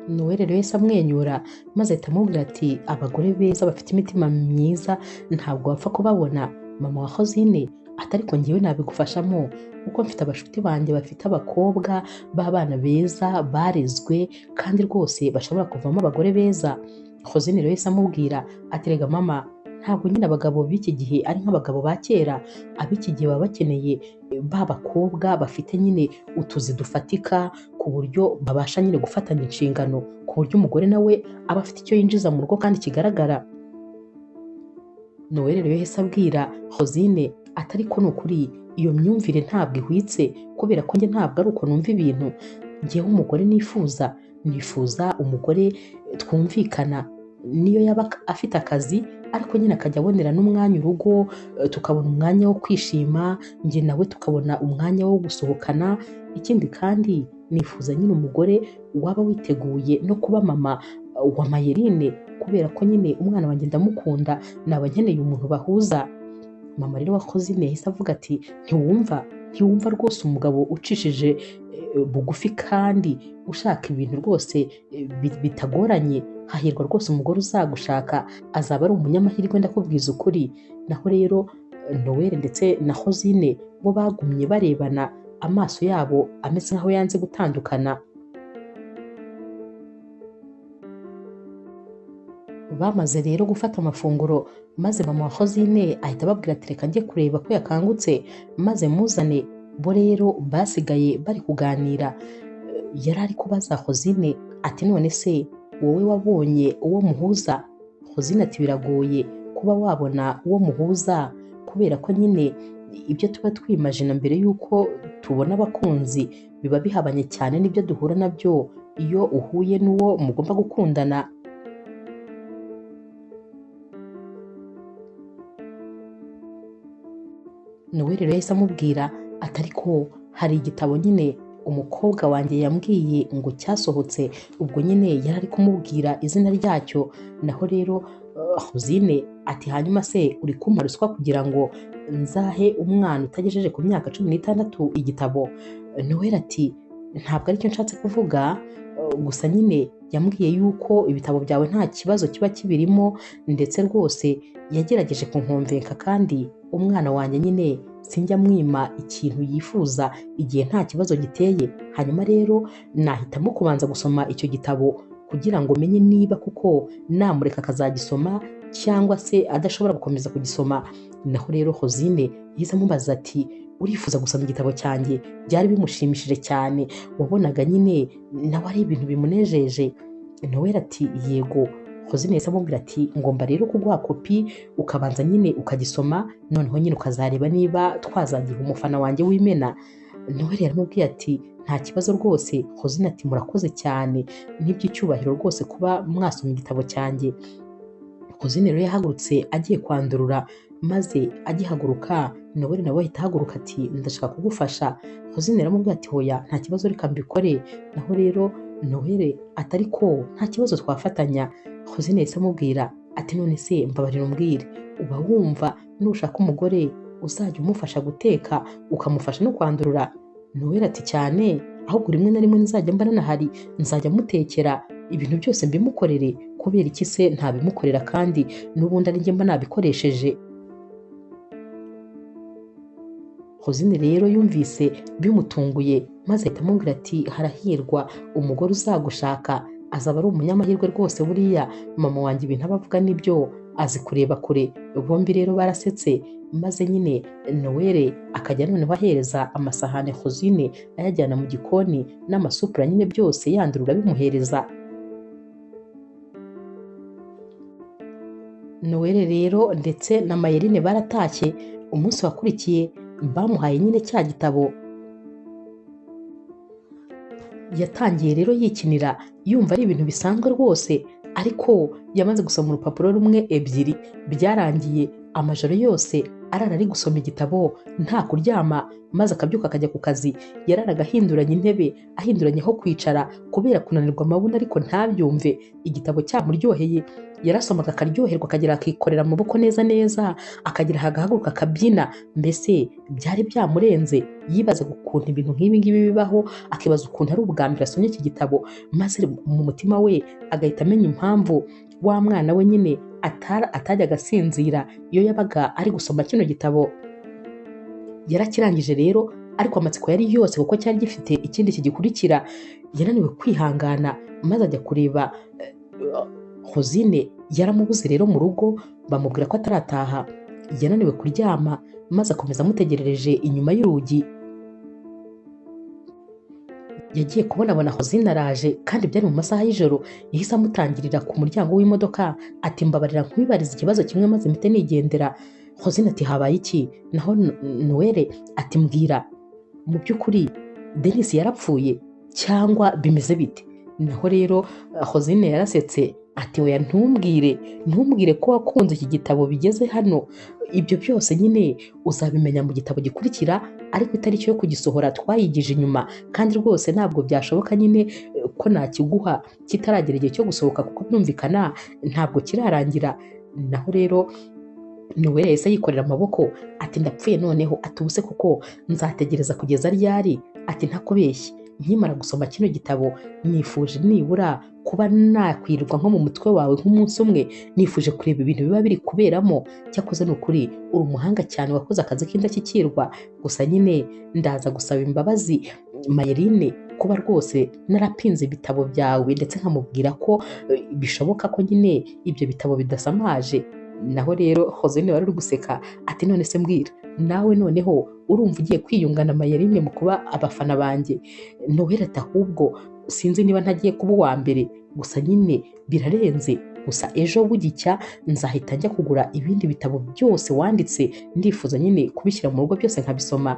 Noel rero yahise amwenyura maze ahita amubwira ati abagore beza bafite imitima myiza ntabwo wapfa kubabona. Mama wa Hozine ati ariko njyewe nabigufashamo, kuko mfite abashuti banjye bafite abakobwa b'abana beza barezwe kandi rwose bashobora kuvamo abagore beza. Hozine rero yahise amubwira ati rega mama Ntabwo nyine abagabo b'iki gihe ari nk'abagabo ba kera, ab'iki gihe baba bakeneye ba bakobwa bafite nyine utuzi dufatika ku buryo babasha nyine gufatanya inshingano, ku buryo umugore nawe aba afite icyo yinjiza mu rugo kandi kigaragara. Noel rero yahise abwira Rosine ati ariko ni ukuri iyo myumvire ntabwo ihwitse, kubera ko njye ntabwo ari uko numva ibintu. Njyewe umugore nifuza, nifuza umugore twumvikana, niyo yaba afite akazi ariko nyine akajya abonera n'umwanya urugo, tukabona umwanya wo kwishima, njye nawe tukabona umwanya wo gusohokana. Ikindi kandi nifuza nyine umugore waba witeguye no kuba mama wa Mayerine, kubera ko nyine umwana wanjye ndamukunda, naba nkeneye umuntu bahuza. Mama rero wa Rosine yahise avuga ati ntiwumva rwose umugabo ucishije bugufi kandi ushaka ibintu rwose bitagoranye, hahirwa rwose umugore uzagushaka, azaba ari umunyamahirwe ndakubwiza ukuri. Naho rero Noel ndetse na Rosine bo bagumye barebana amaso yabo ameze nk'aho yanze gutandukana. Bamaze rero gufata amafunguro, maze mama wa Rosine ahita ababwira ati reka njye kureba ko yakangutse maze muzane. Bo rero basigaye bari kuganira, yari ari kubaza Rosine ati none se wowe wabonye uwo muhuza? Rosine ati biragoye kuba wabona uwo muhuza, kubera ko nyine ibyo tuba twimajina mbere y'uko tubona abakunzi biba bihabanye cyane n'ibyo duhura nabyo iyo uhuye n'uwo mugomba gukundana. Noel rero yahise amubwira ati ariko hari igitabo nyine umukobwa wanjye yambwiye ngo cyasohotse, ubwo nyine yari ari kumubwira izina ryacyo. Naho rero Rosine ati hanyuma se uri kumpa ruswa kugira ngo nzahe umwana utagejeje ku myaka 16 igitabo? Noel ati ntabwo aricyo nshatse kuvuga, gusa nyine yambwiye yuko ibitabo byawe nta kibazo kiba kibirimo, ndetse rwose yagerageje kunkomvenka, kandi umwana wanjye nyine sinjya mwima ikintu yifuza igihe nta kibazo giteye. Hanyuma rero nahitamo kubanza gusoma icyo gitabo kugira ngo menye niba kuko namureka akazagisoma cyangwa se adashobora gukomeza kugisoma. Naho rero Rosine yahise amubaza ati urifuza gusoma igitabo cyanjye? Byari bimushimishije cyane, wabonaga nyine nawe ari ibintu bimunejeje. Noel ati yego. Rosine yahise amubwira ati ngomba rero kuguha kopi ukabanza nyine ukagisoma, noneho nyine ukazareba niba twazagiha umufana wanjye w'imena. Noel yaramubwiye ati nta kibazo rwose. Rosine ati murakoze cyane, n'iby'icyubahiro rwose kuba mwasoma igitabo cyanjye. Rosine rero yahagurutse agiye kwandurura, maze agihaguruka Noel nawe ahita ahaguruka ati ndashaka kugufasha. Rosine yaramubwiye ati hoya nta kibazo reka mbikore. Naho rero Noel atari ko nta kibazo twafatanya. Rosine yahise amubwira ati none se mbabarira umbwire, uba wumva nushaka umugore uzajya umufasha guteka ukamufasha no kwandurura? Noel ati cyane, ahubwo rimwe na rimwe nzajya mba nanahari, nzajya mutekera ibintu byose mbimukorere, kubera iki se ntabimukorera kandi n'ubundi ari njye mba nabikoresheje. Rosine rero yumvise bimutunguye, maze ahita amubwira ati harahirwa umugore uzagushaka, azaba ari umunyamahirwe rwose, buriya mama wanjye ibintu aba avuga nibyo, azi kureba kure. Bombi rero barasetse, maze nyine Noel akajya noneho ahereza amasahane Rosine ayajyana mu gikoni n'amasupura nyine byose yandurura bimuhereza. Noel rero ndetse na Mayerine baratashye. Umunsi wakurikiye bamuhaye nyine cya gitabo. Yatangiye rero yikinira yumva ari ibintu bisanzwe rwose, ariko yamaze gusoma urupapuro rumwe ebyiri, byarangiye amajoro yose arara ari gusoma igitabo nta kuryama, maze akabyuka akajya ku kazi. Yararaga ahinduranya intebe, ahinduranya aho kwicara kubera kunanirwa amabuno, ariko ntabyumve. Igitabo cyamuryoheye, yarasomaga akaryoherwa, akagera akikorera amaboko neza neza, akagira agahaguruka akabyina, mbese byari byamurenze. Yibazaga ukuntu ibintu nk'ibi ngibi bibaho, akibaza ukuntu ari ubwa mbere asomye iki gitabo, maze mu mutima we agahita amenya impamvu wa mwana we nyine atajyaga asinzira iyo yabaga ari gusoma kino gitabo. Yarakirangije rero, ariko amatsiko yari yose kuko cyari gifite ikindi kigikurikira. Yananiwe kwihangana maze ajya kureba Rosine Yaramubuze rero mu rugo, bamubwira ko atarataha. Yananiwe kuryama maze akomeza amutegerereje inyuma y'urugi. Yagiye kubonabona Hozine araje, kandi byari mu masaha y'ijoro. Yahise amutangirira ku muryango w'imodoka ati mbabarira nkwibariza ikibazo kimwe maze mpite nigendera. Hozine ati habaye iki? Naho Noel ati mbwira, mu by'ukuri Denis yarapfuye cyangwa bimeze bite? Naho rero Hozine yarasetse ati oya ntumbwire ko wakunze iki gitabo bigeze hano, ibyo byose nyine uzabimenya mu gitabo gikurikira, ariko itariki yo kugisohora twayigije inyuma, kandi rwose ntabwo byashoboka nyine ko nakiguha kitaragera igihe cyo gusohoka, kuko byumvikana ntabwo kirarangira. Naho rero Noel yahise yikorera amaboko ati ndapfuye noneho, ati ubuse kuko nzategereza kugeza ryari? Ati ntakubeshye, nkimara gusoma kino gitabo nifuje nibura kuba nakwirwa nko mu mutwe wawe nk'umunsi umwe, nifuje kureba ibintu biba biri kuberamo. Cyakoze ni ukuri uri umuhanga cyane, wakoze akazi k'indashyikirwa. Gusa nyine ndaza gusaba imbabazi Mayerine kuba rwose narapinze ibitabo byawe, ndetse nkamubwira ko bishoboka ko nyine ibyo bitabo bidasamaje. Naho rero Hozine wari uri guseka ati none se mbwira nawe noneho urumva ugiye kwiyungana Mayerine mu kuba abafana banjye? Noel ati ahubwo sinzi niba ntagiye kuba uwa mbere, gusa nyine birarenze. Gusa ejo bugicya nzahita njya kugura ibindi bitabo byose wanditse, ndifuza nyine kubishyira mu rugo byose nkabisoma.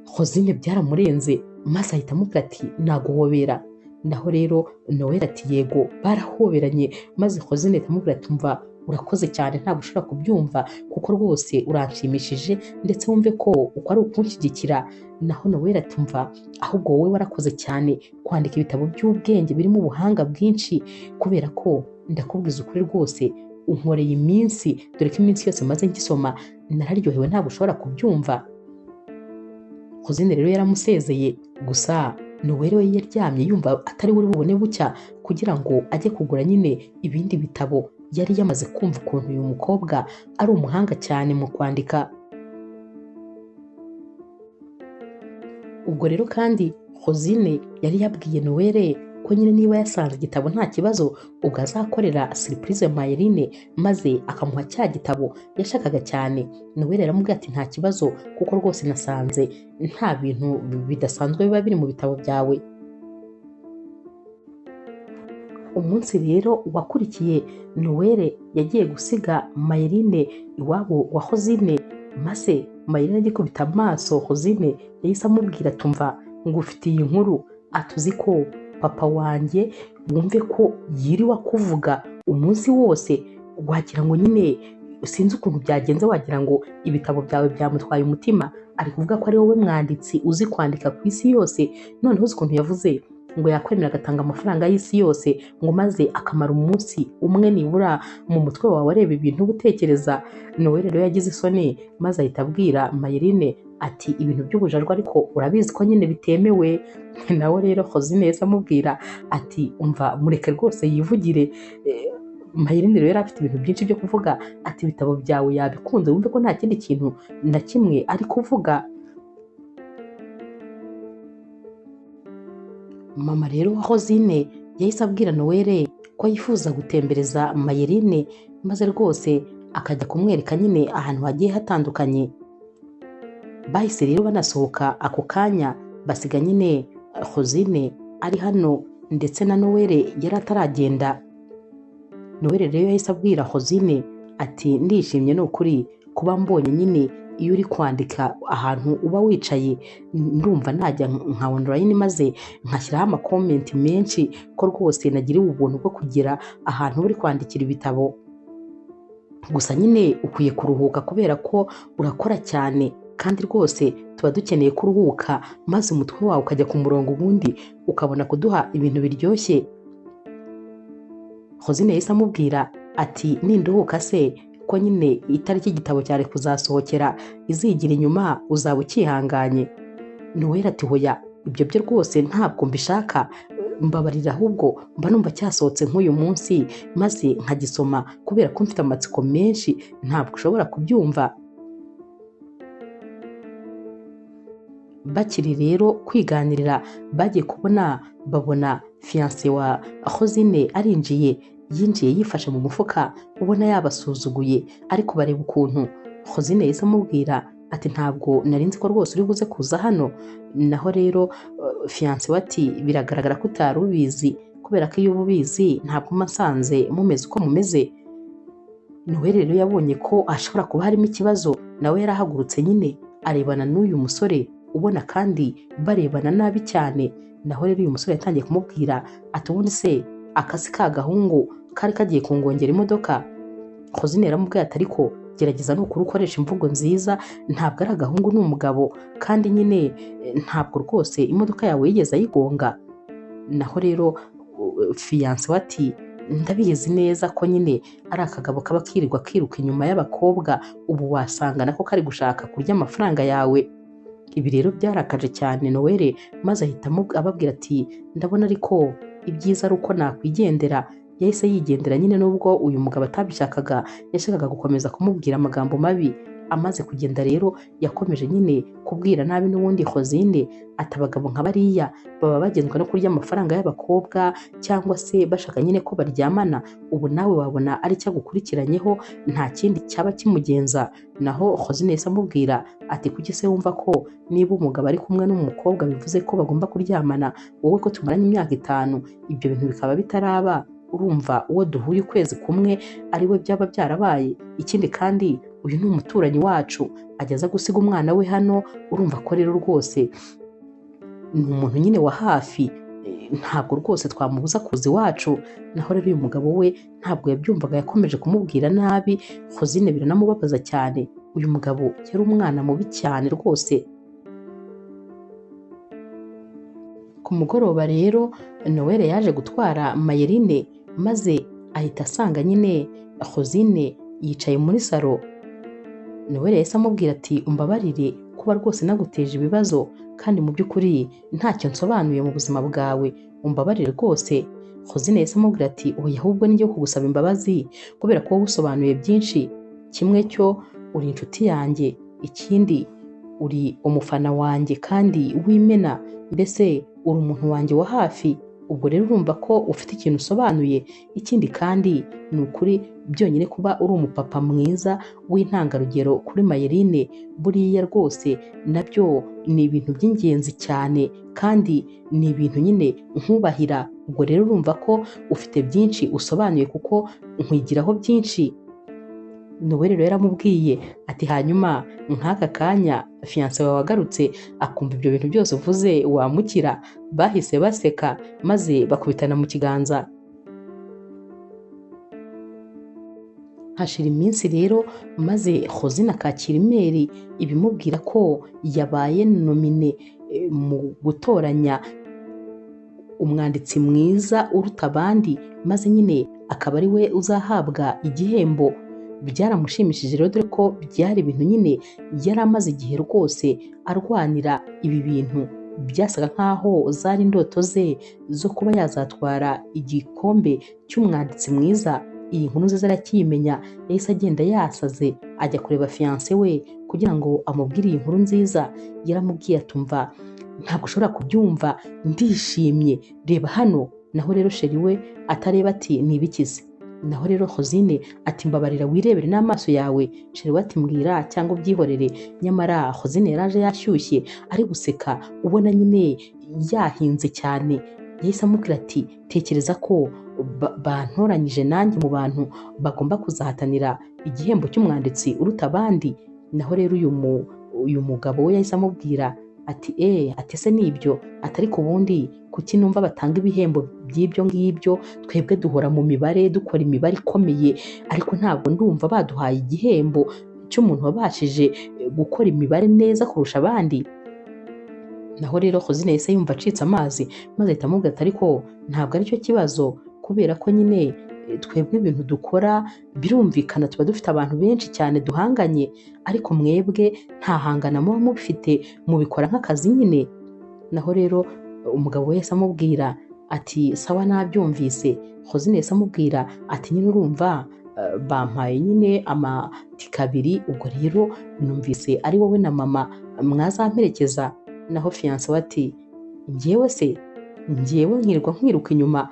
Hozine byaramurenze maze ahita amubwira ati naguhobera. Naho rero Noel ati yego, barahoberanye maze Hozine ahita amubwira ati mva urakoze cyane, ntabwo ushobora kubyumva kuko rwose uranshimishije, ndetse wumve ko uko ari ukunshyigikira. Naho Noel ati mva ahubwo wowe warakoze cyane kwandika ibitabo by'ubwenge birimo ubuhanga bwinshi, kubera ko ndakubwiza ukuri rwose unkoreye iminsi, dore ko iminsi yose maze ngisoma nararyohewe, ntabwo ushobora kubyumva. Hozine rero yaramusezeye, gusa Noel we yaryamye yumva atari we bubone bucya kugira ngo ajye kugura nyine ibindi bitabo. Yari yamaze kumva ukuntu uyu mukobwa ari umuhanga cyane mu kwandika. Ubwo rero kandi Hozine yari yabwiye Noel ko nyine niba yasanze igitabo nta kibazo, ubwo azakorera surprise Mayerine maze akamuha cya gitabo yashakaga cyane. Noel aramubwira ati nta kibazo kuko rwose nasanze nta bintu bidasanzwe biba biri mu bitabo byawe. Umunsi rero wakurikiye Noel yagiye gusiga Mayerine iwabo wa Hozine, maze Mayerine agikubita amaso Hozine yahise amubwira tumva ngufitiye inkuru, atuzi ko papa wanjye wumve ko yiriwe kuvuga umunsi wose, wagira ngo nyine sinzi ukuntu byagenze, wagira ngo ibitabo byawe byamutwaye umutima, ari kuvuga ko ari wowe mwanditsi uzi kwandika ku isi yose. Noneho uzi ukuntu yavuze ngo yakwemera agatanga amafaranga y'isi yose ngo maze akamara umunsi umwe nibura mu mutwe wawe areba ibintu utekereza. Noel rero yagize isoni maze ahita abwira Mayerine ati ibintu by'ubujarwa ariko urabizi ko nyine bitemewe. Nawe rero Hozine yahise amubwira ati umva mureke rwose yivugire. Mayerine rero yari afite ibintu byinshi byo kuvuga, ati ibitabo byawe yabikunze, wumve ko nta kindi kintu na kimwe ari kuvuga. Mama rero wa Hozine yahise abwira Noel ko yifuza gutembereza Mayerine maze rwose akajya kumwereka nyine ahantu hagiye hatandukanye. Bahise rero banasohoka ako kanya, basiga nyine Hozine ari hano ndetse na Noel yari ataragenda. Noel rero yahise abwira Hozine ati ndishimye ni ukuri kuba mbonye nyine iyo uri kwandika ahantu uba wicaye, ndumva najya nka online maze nkashyiraho amakomenti menshi ko rwose nagiriwe ubuntu bwo kugira ahantu uri kwandikira ibitabo. Gusa nyine ukwiye kuruhuka kubera ko urakora cyane, kandi rwose tuba dukeneye kuruhuka maze umutwe wawe ukajya ku murongo, ubundi ukabona kuduha ibintu biryoshye. Hozine yahise amubwira ati ninduhuka se ko nyine itariki igitabo cyari kuzasohokera izigira inyuma uzaba ukihanganye. Noel ati hoya ibyo byo rwose ntabwo mbishaka, mbabarira ahubwo mba numva cyasohotse nk'uyu munsi maze nkagisoma kubera ko mfite amatsiko menshi ntabwo ushobora kubyumva. Bakiri rero kwiganirira bagiye kubona babona fiancé wa Hozine arinjiye. Yinjiye yifashe mu mufuka ubona yabasuzuguye, ariko bareba ukuntu Rosine yahise amubwira ati ntabwo nari nzi ko rwose uri buze kuza hano. Naho rero fiancé we ati biragaragara ko utari ubizi, kubera ko iyo uba ubizi ntabwo mba nsanze mumeze uko mumeze. Noel rero yabonye ko hashobora kuba harimo ikibazo, nawe yarahagurutse nyine arebana n'uyu musore ubona kandi barebana nabi cyane. Naho rero uyu musore yatangiye kumubwira ati ubundi se akasi ka gahungu kari kagiye kungongera imodoka. Rosine yaramubwiye ati ariko gerageza nukuri ukoresha imvugo nziza, ntabwo ari agahungu ni umugabo, kandi nyine ntabwo rwose imodoka yawe yigeze ayigonga. Naho rero fiancé we ati ndabizi neza ko nyine ari akagabo kaba kirirwa kiruka inyuma y'abakobwa, ubu wasanga nako kari gushaka kurya amafaranga yawe. Ibi rero byarakaje cyane Noel, maze ahita ababwira ati ndabona ariko ibyiza ari uko nakwigendera. Yahise yigendera nyine, nubwo uyu mugabo atabishakaga, yashakaga gukomeza kumubwira amagambo mabi. Amaze kugenda rero yakomeje nyine kubwira nabi n'ubundi Rosine ati abagabo nka bariya baba bagenzwa no kurya amafaranga y'abakobwa cyangwa se bashaka nyine ko baryamana, ubu nawe wabona ari cyo agukurikiranyeho, nta kindi cyaba kimugenza. Naho Rosine yahise amubwira ati kuki se wumva ko niba umugabo ari kumwe n'umukobwa bivuze ko bagomba kuryamana, wowe ko tumaranye imyaka 5 ibyo bintu bikaba bitaraba, urumva uwo duhuye ukwezi kumwe ari we byaba byarabaye. Ikindi kandi uyu ni umuturanyi wacu, ajya aza gusiga umwana we hano, urumva ko rero rwose ni umuntu nyine wa hafi, ntabwo rwose twamubuza kuza iwacu. Naho rero uyu mugabo we ntabwo yabyumvaga, yakomeje kumubwira nabi. Rosine biranamubabaza cyane, uyu mugabo yari umwana mubi cyane rwose. Ku mugoroba rero Noel yaje gutwara Mayerine, maze ahita asanga nyine Rosine yicaye muri salo. Noel yahise amubwira ati umbabarire kuba rwose naguteje ibibazo, kandi mu by'ukuri ntacyo nsobanuye mu buzima bwawe, umbabarire rwose. Rosine yahise amubwira ati oya ahubwo nijye kugusaba imbabazi kubera ko wowe usobanuye byinshi, kimwe cyo uri inshuti yanjye, ikindi uri umufana wanjye kandi w'imena, mbese uri umuntu wanjye wa hafi, ubwo rero urumva ko ufite ikintu usobanuye. Ikindi kandi ni ukuri byonyine kuba uri umupapa mwiza w'intangarugero kuri Mayerine, buriya rwose nabyo ni ibintu by'ingenzi cyane, kandi ni ibintu nyine nkubahira. Ubwo rero urumva ko ufite byinshi usobanuye kuko nkwigiraho byinshi. Noel rero yaramubwiye ati hanyuma nk'aka kanya fiancé wawe agarutse akumva ibyo bintu byose uvuze wamukira. Bahise baseka maze bakubitana mu kiganza. Hashira iminsi rero maze Rosine akakira imeri ibimubwira ko yabaye nomine mu gutoranya umwanditsi mwiza uruta abandi, maze nyine akaba ari we uzahabwa igihembo. Byaramushimishije rero, dore ko byari ibintu nyine yari amaze igihe rwose arwanira. Ibi bintu byasaga nkaho zari indoto ze zo kuba yazatwara igikombe cy'umwanditsi mwiza. Iyi nkuru nziza arakiyimenya, yahise agenda yasaze ajya kureba fiancé we kugira ngo amubwire iyi nkuru nziza. Yaramubwiye atumva ntabwo ushobora kubyumva, ndishimye, reba hano. Naho rero chéri we atareba ati ni ibikize. Naho rero Rosine ati mbabarira wirebere n'amaso yawe. Chéri we ati mbwira cyangwa ubyihorere. Nyamara Rosine yaraje yashyushye ari guseka, ubona nyine yahinze cyane. Yahise amubwira ati tekereza ko bantoranyije nanjye mu bantu bagomba kuzahatanira igihembo cy'umwanditsi uruta abandi. Naho rero uyu mugabo we yahise amubwira ati ati se nibyo, atari ku bundi kuki numva batanga ibihembo by'ibyo ngibyo, twebwe duhora mu mibare dukora imibare ikomeye, ariko ntabwo ndumva baduhaye igihembo cy'umuntu wabashije gukora imibare neza kurusha abandi. Naho rero Rosine yahise yumva acitse amazi, maze ahita amubwira ati ariko ntabwo aricyo kibazo, kubera ko nyine twebwe ibintu dukora birumvikana, tuba dufite abantu benshi cyane duhanganye, ariko mwebwe nta hangana muba mubifite, mubikora nk'akazi nyine. Naho rero umugabo we yahise amubwira ati sawa nabyumvise. Rosine yahise amubwira ati nyine urumva bampaye nyine amatike 2, ubwo rero numvise ari wowe na mama mwazamperekeza. Naho fiancé we ati njyewe se, njyewe nkirirwa nkwiruka inyuma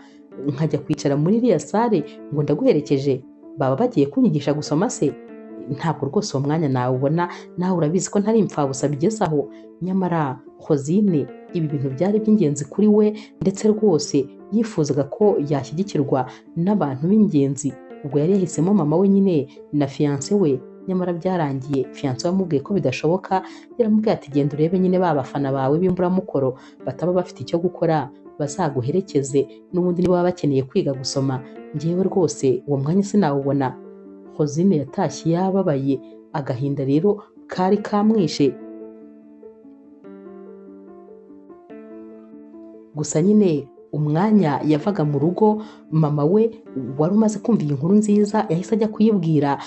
nkajya kwicara muri iriya sare ngo ndaguherekeje, baba bagiye kunyigisha gusoma se? Ntabwo rwose uwo mwanya nawubona, nawe urabizi ko ntari imfabusa bigeze aho. Nyamara Hozine ibi bintu byari iby'ingenzi kuri we, ndetse rwose yifuzaga ko yashyigikirwa n'abantu b'ingenzi. Ubwo yari yahisemo mama we nyine na fiyanse we, nyamara byarangiye fiyanse we amubwiye ko bidashoboka. Yaramubwiye ati genda urebe nyine ba bafana bawe b'imburamukoro bataba bafite icyo gukora bazaguherekeze, n'ubundi niba baba bakeneye kwiga gusoma, njyewe rwose uwo mwanya sinawubona. Hozine yatashye yababaye, agahinda rero kari kamwishe. Gusa nyine umwanya yavaga mu rugo, mama we wari umaze kumva iyi nkuru nziza yahise ajya kuyibwira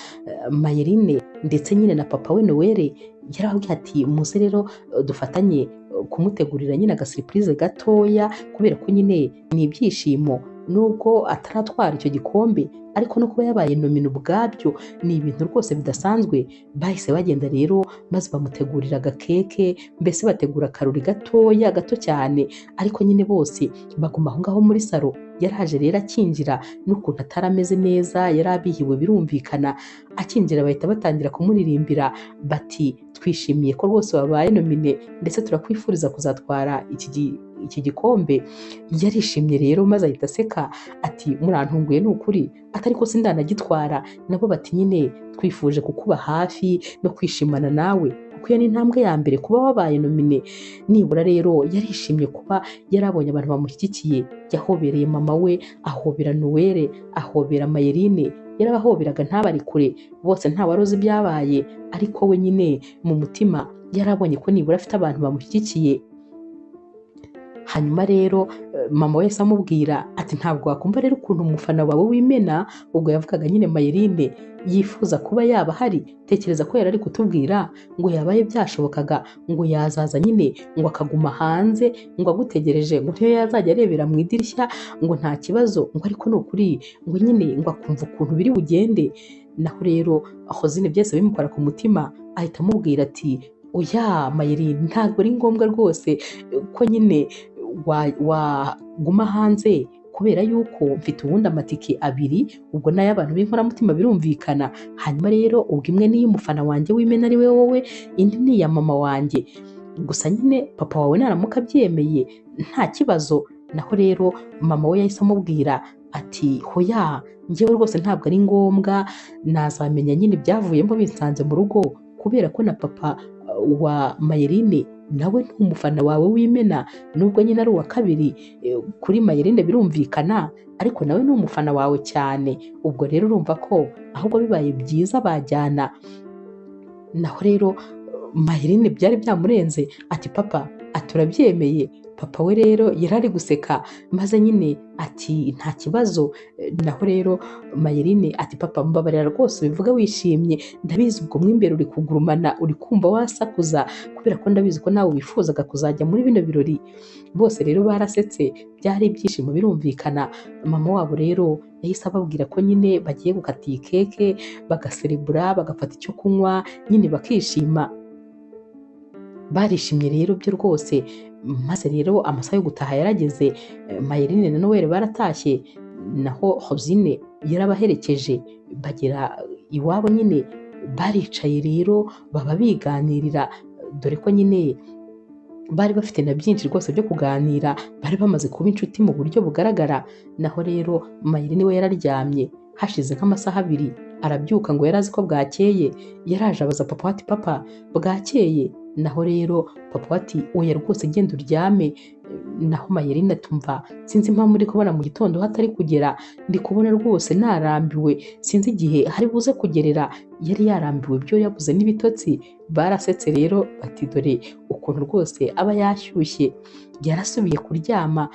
Mayerine ndetse nyine na papa we Noel. Yarababwiye ati muze rero dufatanye kumutegurira nyine agasiripurize gatoya, kubera ko nyine ni ibyishimo nubwo ataratwara icyo gikombe, ariko no kuba yabaye nomine ubwabyo ni ibintu rwose bidasanzwe. Bahise bagenda rero maze bamutegurira agakeke, mbese bategura akarori gatoya gato cyane, ariko nyine bose baguma aho ngaho muri salo. Yaraje rero akinjira, n'ukuntu atari ameze neza, yari abihiwe birumvikana. Akinjira bahita batangira kumuririmbira bati twishimiye ko rwose wabaye nomine, ndetse turakwifuriza kuzatwara iki gikombe. Yarishimye rero maze ahita aseka ati murantunguye ni ukuri, atari ko sindanagitwara. Nabo bati nyine twifuje kukuba hafi no kwishimana nawe, kuko iyo ni intambwe ya mbere kuba wabaye nomine. Nibura rero yarishimye kuba yarabonye abantu bamushyigikiye. Yahobereye mama we, ahobera Noel, ahobera Mayerine, yarabahoberaga ntabari kure, bose nta wari uzi ibyabaye, ariko we nyine mu mutima yarabonye ko nibura afite abantu bamushyigikiye. Hanyuma rero mama wese amubwira ati ntabwo wakumva rero ukuntu umufana wawe w'imena, ubwo yavugaga nyine Mayerine, yifuza kuba yaba ahari. Tekereza ko yari ari kutubwira ngo yabaye byashobokaga ngo yazaza nyine ngo akaguma hanze ngo agutegereje, ngo niyo yazajya arebera mu idirishya ngo nta kibazo, ngo ariko ni ukuri ngo nyine ngo akumva ukuntu biri bugende. Naho rero Hozine byose bimukora ku mutima, ahita amubwira ati oya Mayerine, ntabwo ari ngombwa rwose ko nyine waguma hanze, kubera yuko mfite ubundi amatike abiri, ubwo n'ay'abantu b'inkoramutima birumvikana. Hanyuma rero ubwo imwe ni iy'umufana wanjye w'imena ari we wowe, indi ni iya mama wanjye. Gusa nyine papa wawe naramuka abyemeye nta kibazo. Naho rero mama we yahise amubwira ati hoya njyewe rwose ntabwo ari ngombwa, nazamenya nyine ibyavuyemo binsanze mu rugo, kubera ko na papa wa Mayerine nawe ni umufana wawe w'imena, nubwo nyine ari uwa kabiri kuri Mayerine birumvikana, ariko nawe ni umufana wawe cyane. Ubwo rero urumva ko ahubwo bibaye byiza bajyana. Naho rero Mayerine byari byamurenze ati papa aturabyemeye. Papa we rero yari ari guseka maze nyine ati nta kibazo. Naho rero Mayerine ati papa mbabarira rwose ubivuga wishimye, ndabizi ubwo mo imbere uri kugurumana, uri kumva wasakuza, kubera ko ndabizi ko nawe wifuzaga kuzajya muri bino birori. Bose rero barasetse, byari ibyishimo birumvikana. Mama wabo rero yahise ababwira ko nyine bagiye gukata iyi keke, bagaserebura, bagafata icyo kunywa nyine bakishima. Barishimye rero byo rwose. Maze rero amasaha yo gutaha yarageze, Mayerine na Noel baratashye, naho Hozine yarabaherekeje bagera iwabo nyine. Baricaye rero baba biganirira, dore ko nyine bari bafite na byinshi rwose byo kuganira, bari bamaze kuba inshuti mu buryo bugaragara. Naho rero Mayerine we yararyamye, hashize nk'amasaha abiri arabyuka ngo yari azi ko bwakeye. Yaraje abaza papa ati papa bwakeye? Naho rero papa ati oya rwose genda uryame. Naho Mayerine atumva sinzi impamvu uri kubona mu gitondo hatari kugera, ndi kubona rwose narambiwe, sinzi igihe hari buze kugerera. Yari yarambiwe byo yabuze n'ibitotsi. Barasetse rero bati dore ukuntu rwose aba yashyushye. Yarasubiye kuryama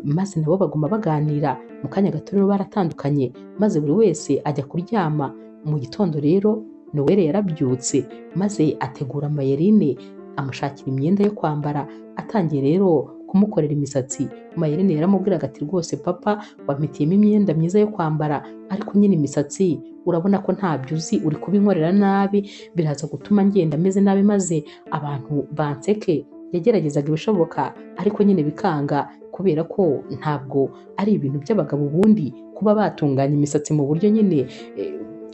maze nabo baguma baganira. Mu kanya gato rero baratandukanye, maze buri wese ajya kuryama. Mu gitondo rero Noel yarabyutse maze ategura Mayerine, amushakira imyenda yo kwambara, atangiye rero kumukorera imisatsi. Mayerine yaramubwiraga ati rwose papa wampitiyemo imyenda myiza yo kwambara, ariko nyine imisatsi urabona ko ntabyo uzi, uri kubinkorera nabi, biraza gutuma ngenda meze nabi maze abantu banseke. Yageragezaga ibishoboka ariko nyine bikanga, kubera kubera ko ntabwo ari ibintu by'abagabo ubundi kuba batunganya imisatsi mu buryo nyine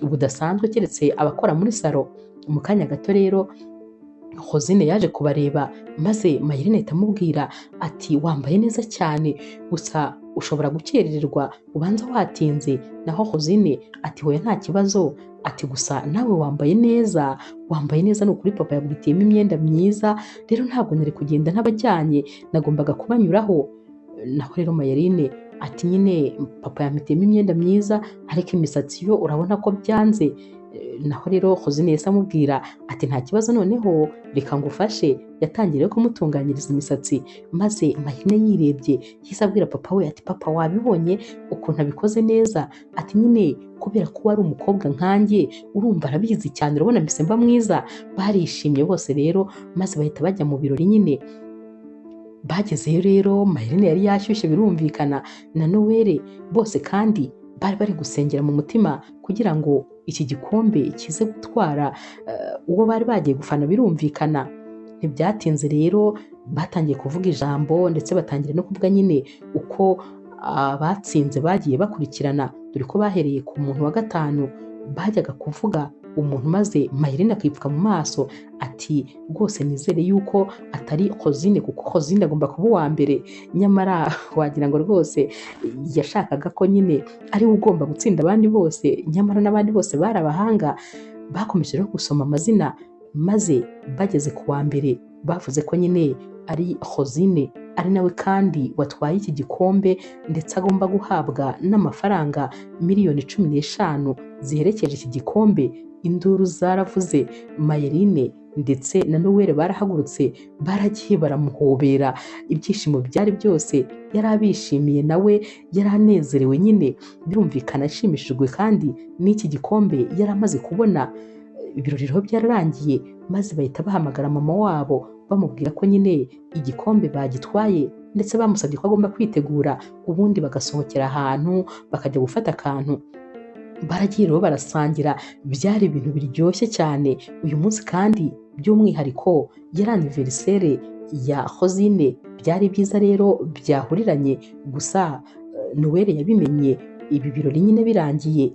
budasanzwe, keretse abakora muri salo. Mu kanya gato rero Rosine yaje kubareba, maze Mayirine ahita amubwira ati wambaye neza cyane, gusa ushobora gukerererwa ubanza watinze. Naho Rosine ati hoya nta kibazo, ati gusa nawe wambaye neza, wambaye neza ni ukuri, papa yaguhitiyemo imyenda myiza, rero ntabwo nari kugenda ntabajyanye, nagombaga kubanyuraho. Naho rero Mayirine ati nyine papa yampitiyemo imyenda myiza, ariko imisatsi yo urabona ko byanze. Naho rero Rosine yahise amubwira ati nta kibazo, noneho reka ngufashe. Yatangiye kumutunganyiriza imisatsi, maze Mayirine yirebye yahise abwira papa we ati papa wabibonye ukuntu abikoze neza, ati nyine kubera ko wari umukobwa nkanjye urumva arabizi cyane, urabona mbese mba mwiza. Barishimye bose rero, maze bahita bajya mu birori nyine. Bagezeyo rero Mayirine yari yashyushye birumvikana na Noel, bose kandi bari bari gusengera mu mutima kugira ngo iki gikombe kize gutwara uwo bari bagiye gufana birumvikana. Ntibyatinze rero batangiye kuvuga ijambo, ndetse batangira no kuvuga nyine uko abatsinze bagiye bakurikirana, dore ko bahereye ku muntu wa gatanu bajyaga kuvuga umuntu, maze Mayirine akipfuka mu maso ati rwose nizere yuko atari Rosine, kuko Rosine agomba kuba uwa mbere. Nyamara wagira ngo rwose yashakaga ko nyine ari we ugomba gutsinda abandi bose, nyamara n'abandi bose bari abahanga. Bakomeje rero gusoma amazina, maze bageze ku wa mbere bavuze ko nyine ari Rosine, ari nawe kandi watwaye iki gikombe, ndetse agomba guhabwa n'amafaranga 15 miliyoni ziherekeje iki gikombe. Induru zaravuze, Mayirine ndetse na Noel barahagurutse, baragiye baramuhobera, ibyishimo byari byose, yari abishimiye nawe yari anezerewe nyine birumvikana, ashimishijwe kandi n'iki gikombe yari amaze kubona. Ibirori rero byararangiye, maze bahita bahamagara mama wabo bamubwira ko nyine igikombe bagitwaye, ndetse bamusabye ko agomba kwitegura ubundi bagasohokera ahantu bakajya gufata akantu. Baragiye rero barasangira, byari ibintu biryoshye cyane. Uyu munsi kandi by'umwihariko yari anniversaire ya Rosine, byari byiza rero byahuriranye, gusa Noel yabimenye ibi birori nyine birangiye.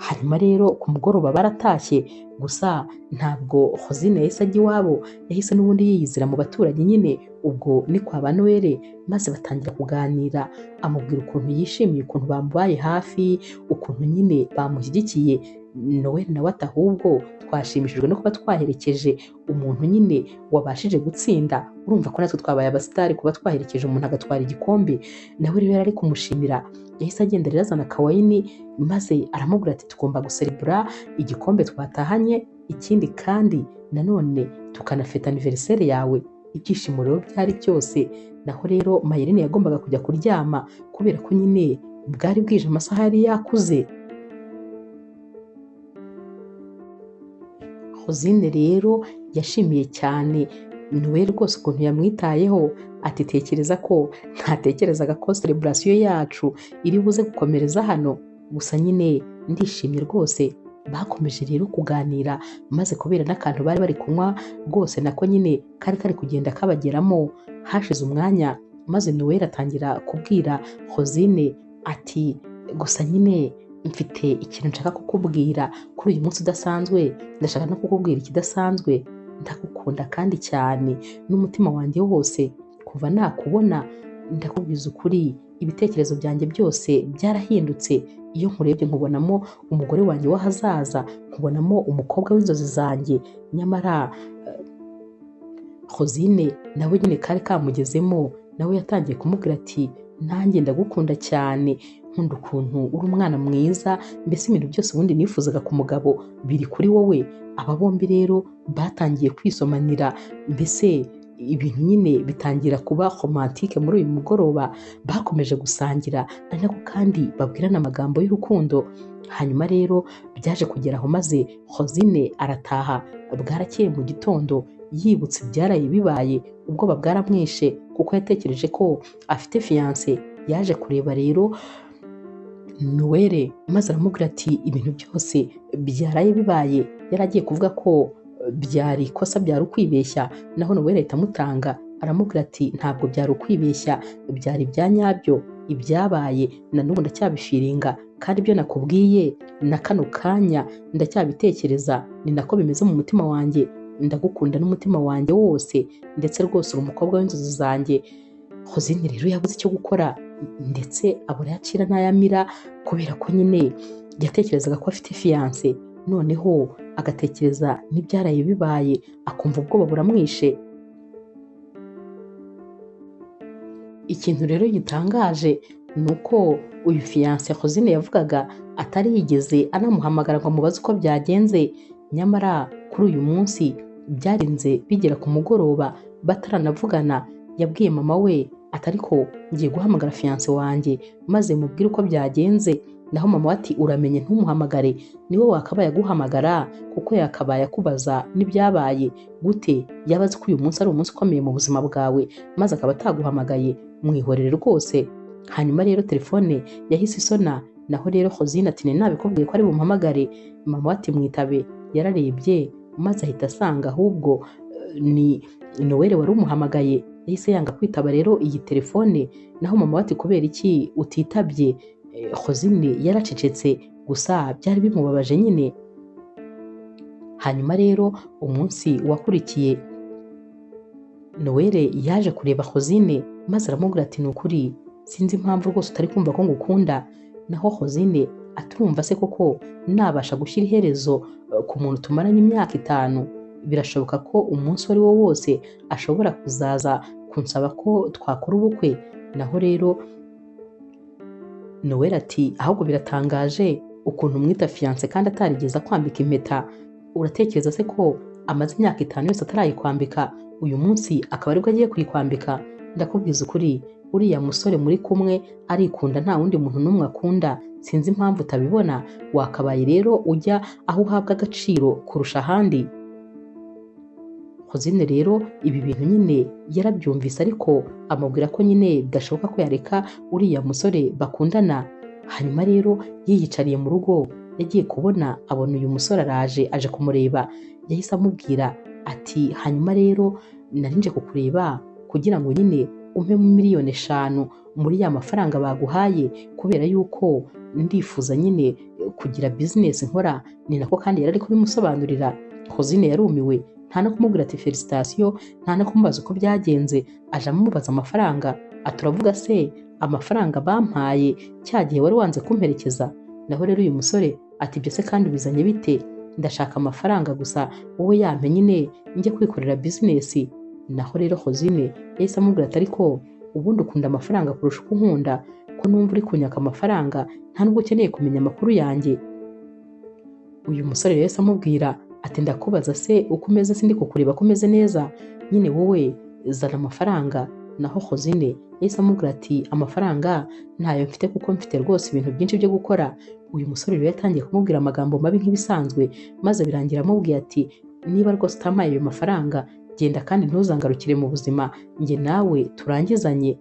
Hanyuma rero ku mugoroba baratashye, gusa ntabwo Rosine yahise ajya iwabo, yahise n'ubundi yiyizira mu baturanyi nyine, ubwo ni kwa ba Noel, maze batangira kuganira, amubwira ukuntu yishimiye ukuntu bamubaye hafi, ukuntu nyine bamushyigikiye. Noel nawe ati ahubwo twashimishijwe no kuba twaherekeje umuntu nyine wabashije gutsinda, urumva ko natwe twabaye abasitari kuba twaherekeje umuntu agatwara igikombe. Nawe rero yari ari kumushimira, yahise agenda rero azana akawayini, maze aramubwira ati tugomba guserebura igikombe twatahanye, ikindi kandi nanone tukanafeta anniversaire yawe. Ibyishimo rero byari byose. Naho rero Mayirine yagombaga kujya kuryama kubera ko nyine bwari bwije, amasaha yari yakuze. Rosine rero yashimiye cyane Noel rwose ukuntu yamwitayeho, ati tekereza ko ntatekerezaga ko celebration yacu iri buze gukomereza hano, gusa nyine ndishimye rwose. Bakomeje rero kuganira, maze kubera n'akantu bari bari kunywa rwose nako nyine kari kari kugenda kabageramo. Hashize umwanya maze Noel atangira kubwira Rosine ati gusa nyine mfite ikintu nshaka kukubwira kuri uyu munsi udasanzwe, ndashaka no kukubwira ikidasanzwe, ndagukunda kandi cyane n'umutima wanjye wose, kuva nakubona ndakubwiza ukuri ibitekerezo byanjye byose byarahindutse, iyo nkurebye nkubonamo umugore wanjye w'ahazaza, nkubonamo umukobwa w'inzozi zanjye. Nyamara Rosine nawe nyine kari kamugezemo, nawe yatangiye kumubwira ati nanjye ndagukunda cyane, nkunda ukuntu uri umwana mwiza, mbese ibintu byose ubundi nifuzaga ku mugabo biri kuri wowe. Aba bombi rero batangiye kwisomanira, mbese ibintu nyine bitangira kuba romantike muri uyu mugoroba. Bakomeje gusangira ari nako kandi babwirana amagambo y'urukundo. Hanyuma rero byaje kugera aho maze Rosine arataha. Bwarakeye mu gitondo yibutse ibyaraye bibaye, ubwoba bwaramwishe kuko yatekereje ko afite fiyanse. Yaje kureba rero Noel maze aramubwira ati ibintu byose byaraye bibaye, yari agiye kuvuga ko byari ikosa, byari ukwibeshya, naho Noel ahita amutanga Aramubwira ati ntabwo byari ukwibeshya, byari ibya nyabyo, ibyabaye na n'ubu ndacyabifiringa, kandi ibyo nakubwiye na kano kanya ndacyabitekereza, ni nako bimeze mu mutima wanjye, ndagukunda n'umutima wanjye wose, ndetse rwose uri umukobwa w'inzozi zanjye. Hozine rero yabuze icyo gukora, ndetse abura yacira n'ayamira, kubera ko nyine yatekerezaga ko afite fiyanse, noneho agatekereza n'ibyaraye bibaye, akumva ubwoba buramwishe. Ikintu rero gitangaje ni uko uyu fiyanse Hozine yavugaga atari yigeze anamuhamagara ngo amubaze uko byagenze, nyamara kuri uyu munsi byarinze bigera ku mugoroba bataranavugana. Yabwiye mama we ati ariko ngiye guhamagara fiyanse wanjye maze mubwire uko byagenze. Naho mama we ati uramenye ntumuhamagare, niwe wakabaye aguhamagara kuko yakabaye akubaza n'ibyabaye, gute yaba azi ko uyu munsi ari umunsi ukomeye mu buzima bwawe maze akaba ataguhamagaye, mwihorere rwose. Hanyuma rero telefone yahise isona, naho rero Hozine ati nabikubwiye ko ari bumuhamagare. Mama we ati mwitabe. Yararebye maze ahita asanga ahubwo ni Noel wari umuhamagaye, yahise yanga kwitaba rero iyi telefone. Naho mama we ati kubera iki utitabye? Hozine yaracecetse, gusa byari bimubabaje nyine. Hanyuma rero umunsi wakurikiye Noel yaje kureba Hozine maze aramubwira ati ni ukuri sinzi impamvu rwose utari kumva ko ngukunda. Naho Hozine aturumva se koko nabasha gushyira iherezo ku muntu tumaranye imyaka 5, birashoboka ko umunsi uwo ari wo wose ashobora kuzaza kunsaba ko twakora ubukwe. Naho rero Noel ati ahubwo biratangaje ukuntu umwita fiyanse kandi atarigeze akwambika impeta, uratekereza se ko amaze imyaka 5 yose atarayikwambika, uyu munsi akaba aribwo agiye kuyikwambika? Ndakubwiza ukuri uriya musore muri kumwe arikunda, nta wundi muntu n'umwe akunda, sinzi impamvu utabibona, wakabaye rero ujya aho uhabwa agaciro kurusha ahandi. Hozine rero ibi bintu nyine yarabyumvise, ariko amubwira ko nyine bidashoboka ko yareka uriya musore bakundana. Hanyuma rero yiyicariye mu rugo, yagiye kubona abona uyu musore araje, aje kumureba. Yahise amubwira ati hanyuma rero narinje kukureba kugira ngo nyine umpe 5,000,000 muri ya mafaranga baguhaye, kubera yuko ndifuza nyine kugira business nkora. Ni nako kandi yarari kubimusobanurira. Hozine yarumiwe, nta no kumubwira ati felicitation, nta no kumubaza uko byagenze, aje amubaza amafaranga. Aturavuga se amafaranga bampaye cya gihe wari wanze kumperekeza? Naho rero uyu musore ati ibyo se kandi bizanye bite? Ndashaka amafaranga gusa, wowe yampe nyine njye kwikorera business. Naho rero Hozine yahise amubwira ati ariko ubundi ukunda amafaranga kurusha uko unkunda, ko numva uri kunyaka amafaranga nta nubwo ukeneye kumenya amakuru yanjye. Uyu musore rero yahise amubwira ati ndakubaza se uko umeze, sindi kukureba ko umeze neza, nyine wowe zana amafaranga. Naho Hozine yahise amubwira ati amafaranga ntayo mfite kuko mfite rwose ibintu byinshi byo gukora. Uyu musore rero yatangiye kumubwira amagambo mabi nk'ibisanzwe, maze birangira amubwiye ati niba rwose utampaye ayo mafaranga genda kandi ntuzangarukire mu buzima, njye nawe turangizanye.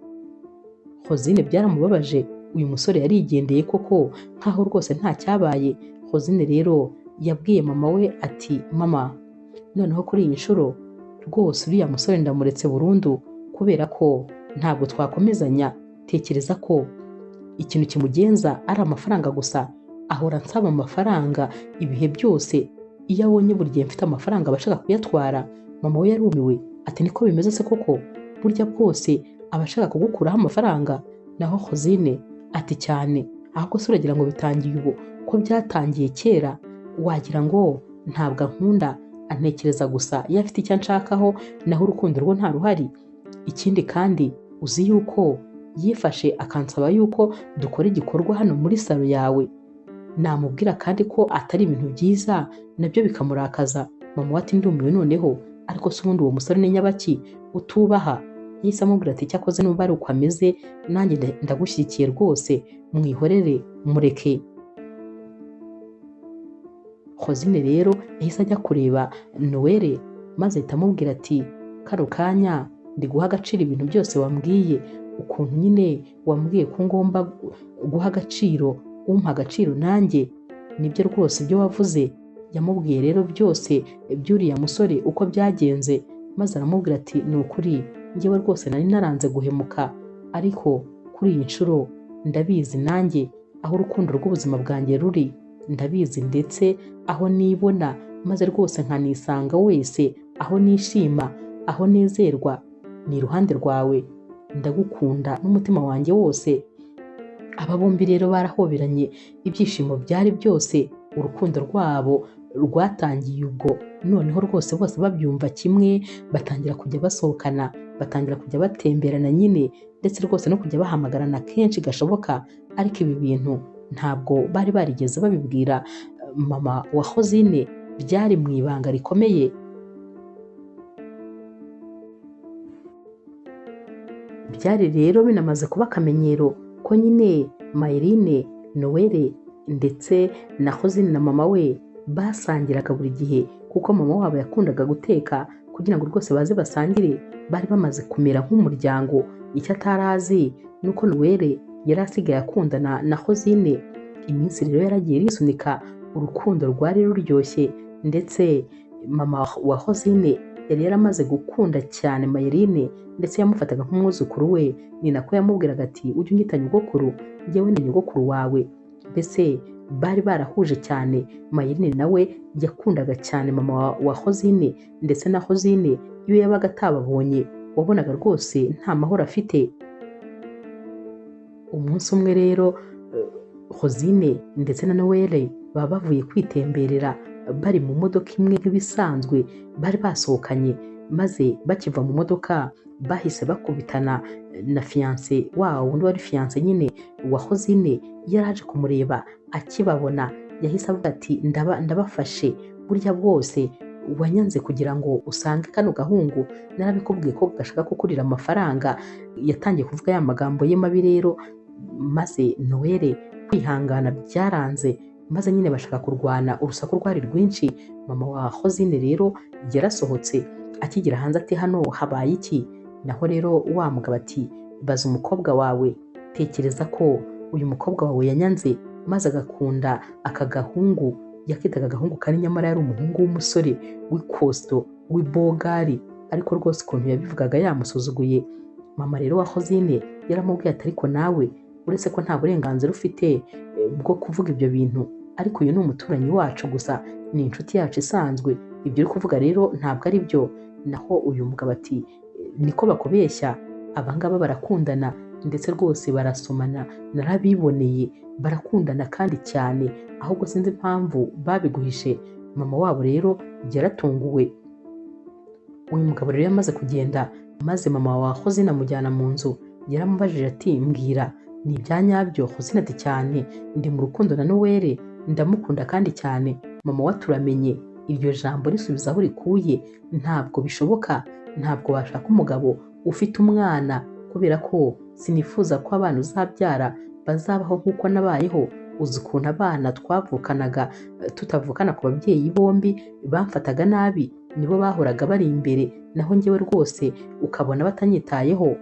Hozine byaramubabaje, uyu musore yarigendeye koko nkaho rwose nta cyabaye. Hozine rero yabwiye mama we ati mama, noneho kuri iyi nshuro rwose uriya musore ndamuretse burundu, kubera ko ntabwo twakomezanya. Tekereza ko ikintu kimugenza ari amafaranga gusa, ahora ansaba amafaranga ibihe byose, iyo abonye buri gihe mfite amafaranga aba ashaka kuyatwara. Mama we yarumiwe ati niko bimeze se koko, burya bwose aba ashaka kugukuraho amafaranga? Naho Hozine ati cyane, ahubwo se uragira ngo bitangiye ubu ko byatangiye kera, wagira ngo ntabwo ankunda, antekereza gusa iyo afite icyo anshakaho, naho urukundo rwo nta ruhari. Ikindi kandi uzi yuko yifashe akansaba yuko dukora igikorwa hano muri salo yawe, namubwira kandi ko atari ibintu byiza nabyo bikamurakaza. Mama we ati ndumiwe noneho, ariko se ubundi uwo musore ni nyabaki utubaha? Yahise amubwira ati cyakoze numva ari uko ameze nanjye ndagushyigikiye rwose, mwihorere mureke. Hozine rero yahise ajya kureba Noel maze ahita amubwira ati kano kanya ndi guha agaciro ibintu byose wambwiye, ukuntu nyine wambwiye ko ngomba guha agaciro umpa agaciro nanjye nibyo rwose ibyo wavuze. Yamubwiye rero byose by'uriya musore uko byagenze, maze aramubwira ati ni ukuri Njyewe rwose nari naranze guhemuka, ariko kuri iyi nshuro ndabizi nanjye aho urukundo rw'ubuzima bwanjye ruri, ndabizi ndetse aho nibona, maze rwose nkanisanga wese, aho nishima, aho nezerwa ni iruhande rwawe, ndagukunda n'umutima wanjye wose. Aba bombi rero barahoberanye, ibyishimo byari byose, urukundo rwabo rwatangiye ubwo. Noneho rwose bose babyumva kimwe, batangira kujya basohokana, batangira kujya batemberana nyine, ndetse rwose no kujya bahamagarana kenshi gashoboka. Ariko ibi bintu ntabwo bari barigeze babibwira mama wa Hozine, byari mu ibanga rikomeye. Byari rero binamaze kuba akamenyero ko nyine Mayirine, Noelle ndetse na Hozine na mama we basangiraga buri gihe, kuko mama wabo yakundaga guteka kugira ngo rwose baze basangire. Bari bamaze kumera nk'umuryango. Icyo atari azi ni uko Noelle yari asigaye akundana na Hozine. Iminsi rero yaragiye irisunika, urukundo rwari ruryoshye, ndetse mama wa Hozine yari yaramaze gukunda cyane Mayirine, ndetse yamufataga nk'umwuzukuru we. Ni nako yamubwiraga ati ujye unyita nyogokuru, njyewe ni nyogokuru wawe. Mbese bari barahuje cyane. Mayirine nawe yakundaga cyane mama wa Hozine, ndetse na Hozine iyo yabaga atababonye wabonaga rwose nta mahoro afite. Umunsi umwe rero Hozine ndetse na Noelle baba bavuye kwitemberera, bari mu modoka imwe nk'ibisanzwe, bari basohokanye, maze bakiva mu modoka bahise bakubitana na fiance wabo, undi wari fiance nyine wa Hozine, yaraje kumureba. Akibabona yahise avuga ati ndabafashe, burya bwose wanyanze kugira ngo usange kano gahungu, narabikubwiye ko gashaka kukurira amafaranga. Yatangiye kuvuga ya magambo ye mabi rero, maze Noelle kwihangana byaranze, maze nyine bashaka kurwana, urusaku rwari rwinshi. Mama wa Hozine rero yarasohotse, akigera hanze ati hano habaye iki? Naho rero wa mugabo ati baza umukobwa wawe, tekereza ko uyu mukobwa wawe yanyanze maze agakunda aka gahungu. Yakitaga agahungu kari, nyamara yari umuhungu w'umusore w'ikosto w'ibogari, ariko rwose ukuntu yabivugaga yamusuzuguye. Mama rero wa Hozine yaramubwiye ati ariko nawe uretse ko nta burenganzira ufite bwo kuvuga ibyo bintu, ariko uyu ni umuturanyi wacu gusa, ni inshuti yacu isanzwe, ibyo uri kuvuga rero ntabwo ari byo. Naho uyu mugabo ati niko bakubeshya, abangaba barakundana ndetse rwose barasomana, narabiboneye, barakundana kandi cyane, ahubwo sinzi impamvu babiguhishe. Mama wabo rero yaratunguwe. Uyu mugabo rero yamaze kugenda, maze mama wa Hozine amujyana mu nzu. Yaramubajije ati mbwira ni ibya nyabyo? Hozine ati cyane, ndi mu rukundo na Noelle, ndamukunda kandi cyane. Mama wa turamenye, iryo jambo risubiza aho rikuye, ntabwo bishoboka, ntabwo washaka umugabo ufite umwana, kubera ko sinifuza ko abana uzabyara bazabaho nk'uko nabayeho. Uzi ukuntu abana twavukanaga tutavukana ku babyeyi bombi bamfataga nabi, nibo bahoraga bari imbere, naho njyewe rwose ukabona batanyitayeho.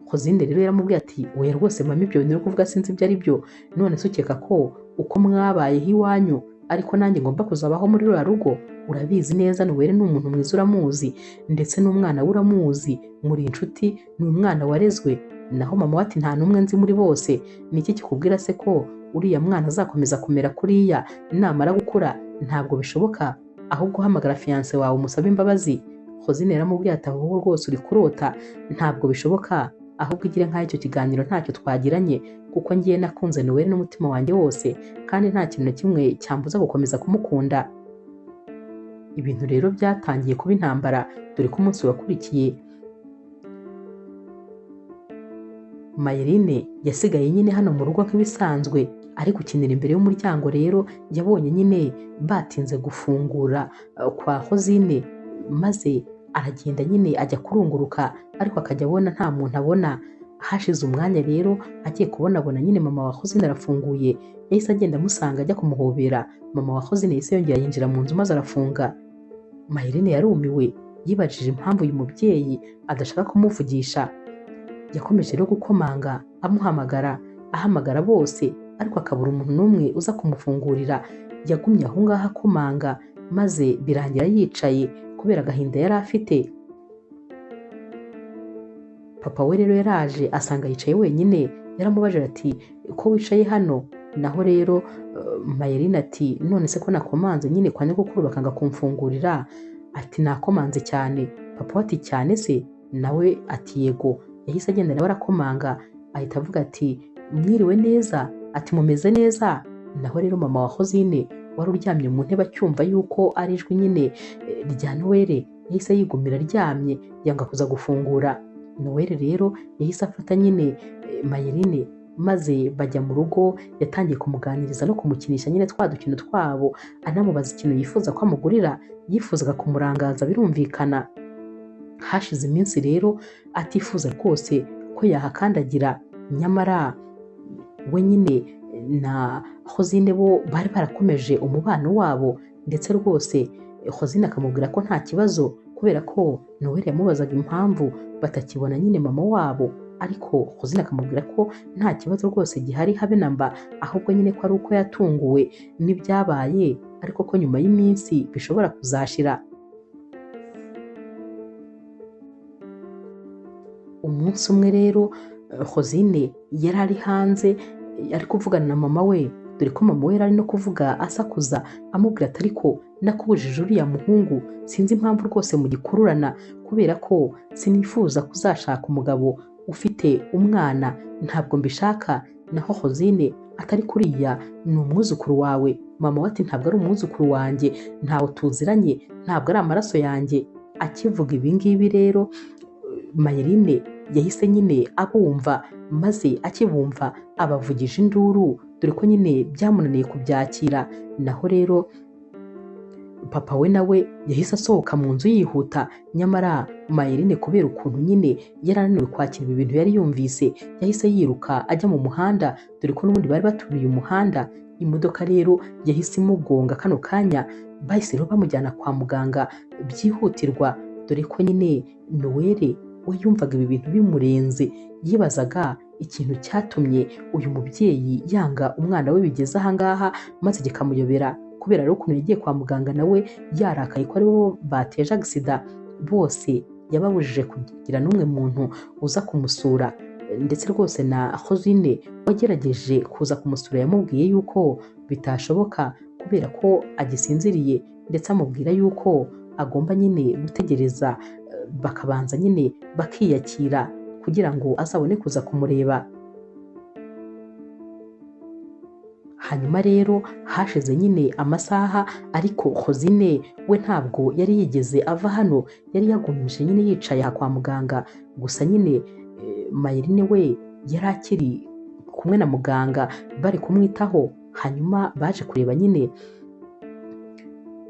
Hozine rero yaramubwiye ati oya rwose mama, ibyo bintu uri kuvuga sinzi ibyo ari byo, none se ukeka ko uko mwabayeho iwanyu ariko nanjye ngomba kuzabaho muri ruriya rugo? Urabizi neza Noelle ni umuntu mwiza, uramuzi, ndetse n'umwana we uramuzi, muri inshuti, ni umwana warezwe. Naho mama we ati nta n'umwe nzi muri bose, ni iki kikubwira se ko uriya mwana azakomeza kumera kuriya namara gukura? Ntabwo bishoboka, ahubwo uhamagara fiance wawe umusabe imbabazi. Hozine yaramubwiye ati ahubwo rwose uri kurota, ntabwo bishoboka, ahubwo igire nk'aho icyo kiganiro ntacyo twagiranye, kuko ngiye nakunze Noelle n'umutima wanjye wose, kandi nta kintu na kimwe cyambuza gukomeza kumukunda. Ibintu rero byatangiye kuba intambara, dore ko umunsi wakurikiye Mayirine yasigaye nyine hano mu rugo nk'ibisanzwe, ari gukinira imbere y'umuryango. Rero yabonye nyine batinze gufungura kwa Hozine, maze aragenda nyine ajya kurunguruka, ariko akajya abona nta muntu abona. Hashize umwanya rero agiye kubonabona nyine mama wa Hozine arafunguye, yahise agenda amusanga ajya kumuhobera. Mama wa Hozine yahise yongera yinjira mu nzu maze arafunga. Mayirine yarumiwe, yibajije impamvu uyu mubyeyi adashaka kumuvugisha. Yakomeje rero gukomanga amuhamagara, ahamagara bose, ariko akabura umuntu n'umwe uza kumufungurira. Yagumye aho ngaho akomanga, maze birangira yicaye kubera agahinda yari afite. Papa we rero yaraje asanga yicaye wenyine, yaramubajije ati ko wicaye hano? Naho rero Mayerine ati none se ko nakomanze nyine kwa nyogokuru bakanga kumfungurira? Ati nakomanze cyane. Papa we ati cyane se? Nawe ati yego. Yahise agenda nawe arakomanga, ahita avuga ati mwiriwe neza? Ati mumeze neza? Naho rero mama wa Hozine wari uryamye mu ntebe acyumva yuko ari ijwi nyine rya Noel, yahise yigumira aryamye yanga kuza gufungura. Noel rero yahise afata nyine Mayerine maze bajya mu rugo. Yatangiye kumuganiriza no kumukinisha nyine twa dukino twabo, anamubaza ikintu yifuza ko amugurira. Yifuzaga kumurangaza birumvikana. Hashize iminsi rero atifuza rwose ko yahakandagira, nyamara we nyine na Hozine bo bari barakomeje umubano wabo, ndetse rwose Hozine akamubwira ko nta kibazo kubera ko Noel yamubazaga impamvu batakibona nyine mama wabo, ariko Hozine akamubwira ko nta kibazo rwose gihari habe na mba, ahubwo nyine ko ari uko yatunguwe n'ibyabaye, ariko ko nyuma y'iminsi bishobora kuzashira. Umunsi umwe rero Hozine yari ari hanze ari kuvugana na mama we, dore ko mama we yari ari no kuvuga asakuza amubwira ati ariko nakubujije uriya muhungu, sinzi impamvu rwose mugikururana, kubera ko sinifuza kuzashaka umugabo ufite umwana, ntabwo mbishaka. Naho Hozine atari kuriya ni umwuzukuru wawe. Mama we ati ntabwo ari umwuzukuru wanjye, ntawe tuziranye, ntabwo ari amaraso yanjye. Akivuga ibi ngibi rero Mayerine yahise nyine abumva, maze akibumva abavugije induru, dore ko nyine byamunaniye kubyakira. Naho rero papa we nawe yahise asohoka mu nzu yihuta, nyamara Mayerine kubera ukuntu nyine yari ananiwe kwakira ibi bintu yari yumvise, yahise yiruka ajya mu muhanda, dore ko n'ubundi bari baturiye umuhanda. Imodoka rero yahise imugonga kano kanya, bahise rero bamujyana kwa muganga byihutirwa, dore ko nyine Noel we yumvaga ibi bintu bimurenze, yibazaga ikintu cyatumye uyu mubyeyi yanga umwana we bigeze aha ngaha, maze kikamuyobera. Kubera rero ukuntu yagiye kwa muganga nawe yarakaye ko aribo bateje agisida, bose yababujije kugira n'umwe muntu uza kumusura, ndetse rwose na Hozine wagerageje kuza kumusura yamubwiye yuko bitashoboka kubera ko agisinziriye, ndetse amubwira yuko agomba nyine gutegereza bakabanza nyine bakiyakira kugira ngo azabone kuza kumureba. Hanyuma rero hashize nyine amasaha, ariko Hozine we ntabwo yari yigeze ava hano, yari yagumije nyine yicaye kwa muganga. Gusa nyine Mayerine we yari akiri kumwe na muganga bari kumwitaho. Hanyuma baje kureba nyine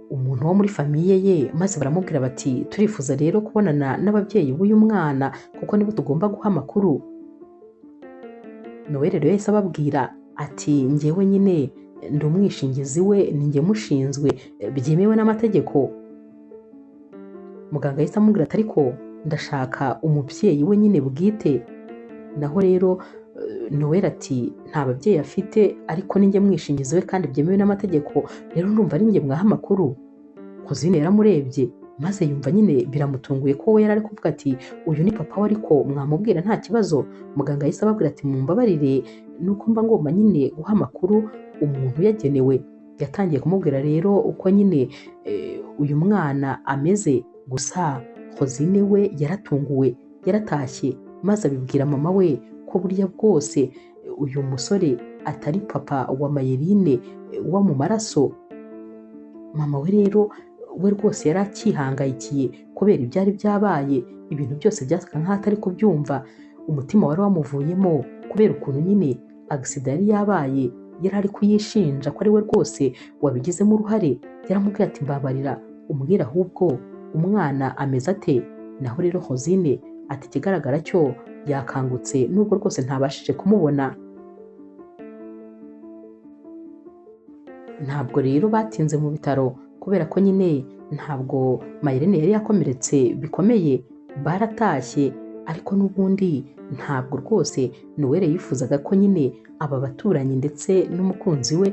umuntu wo muri famiye ye, maze baramubwira bati turifuza rero kubonana n'ababyeyi b'uyu mwana kuko nibo tugomba guha amakuru. Noel rero yahise ababwira ati njyewe nyine ndi umwishingizi we, ni njye mushinzwe byemewe n'amategeko. Muganga yahise amubwira ati ariko ndashaka umubyeyi we nyine bwite. Naho rero Noel ati nta babyeyi afite, ariko ni njye mwishingizi we kandi byemewe n'amategeko, rero ndumva ari njye mwaha amakuru. Hozine yaramurebye maze yumva nyine biramutunguye ko we yari ari kuvuga ati uyu ni papa we, ariko mwamubwira nta kibazo. Muganga yahise ababwira ati mumbabarire, nuko mba ngomba nyine guha amakuru umuntu yagenewe. Yatangiye kumubwira rero uko nyine uyu mwana ameze. Gusa Hozine we yaratunguwe, yaratashye maze abibwira mama we ko burya bwose uyu musore atari papa wa Mayerine wa mu maraso. Mama we rero we rwose yari akihangayikiye kubera ibyari byabaye, ibintu byose byasaga nkaho atari kubyumva, umutima wari wamuvuyemo kubera ukuntu nyine agisida yari yabaye, yari ari kuyishinja ko ari we rwose wabigizemo uruhare. Yaramubwiye ati mbabarira umbwira ahubwo umwana ameze ate? Naho rero Hozine ati ikigaragara cyo yakangutse nubwo rwose ntabashije kumubona. Ntabwo rero batinze mu bitaro kubera ko nyine ntabwo Mayirene yari yakomeretse bikomeye, baratashye. Ariko n'ubundi ntabwo rwose Noel yifuzaga ko nyine aba baturanyi ndetse n'umukunzi we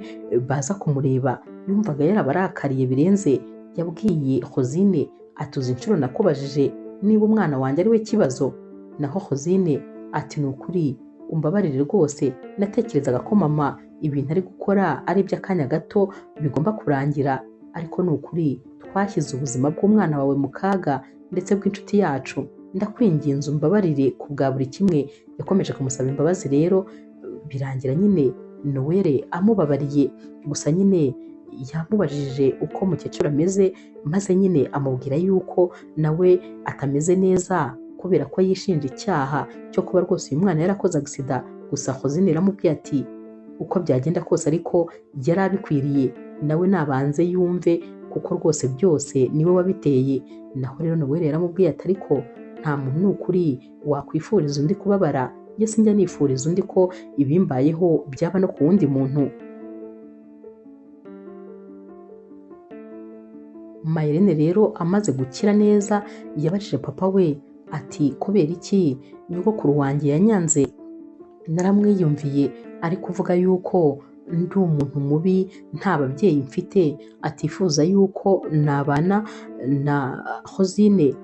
baza kumureba, yumvaga yarabarakariye birenze. Yabwiye Hozine atuzi inshuro nakubajije niba umwana wanjye ari we kibazo, Naho Hozine ati ni ukuri umbabarire rwose, natekerezaga ko mama ibintu ari gukora ari iby'akanya gato bigomba kurangira, ariko ni ukuri twashyize ubuzima bw'umwana wawe mu kaga ndetse bw'inshuti yacu, ndakwinginze umbabarire ku bwa buri kimwe. Yakomeje kumusaba imbabazi rero birangira nyine Noel amubabariye. Gusa nyine yamubajije uko mukecuru ameze, maze nyine amubwira yuko nawe atameze neza kubera ko yishinja icyaha cyo kuba rwose uyu mwana yarakoze agisida. Gusa Hozine yaramubwiye ati uko byagenda kose ariko yari abikwiriye, nawe nabanze yumve kuko rwose byose niwe wabiteye. Naho rero Noel yaramubwiye ati ariko nta muntu ni ukuri wakwifuriza undi kubabara, njye sinjya nifuriza undi ko ibimbayeho byaba no ku wundi muntu. Mayirene rero amaze gukira neza yabajije papa we ati kubera iki nyogokuru wanjye yanyanze? Naramwiyumviye ari kuvuga yuko ndi umuntu mubi, nta babyeyi mfite, atifuza yuko nabana na Hozine.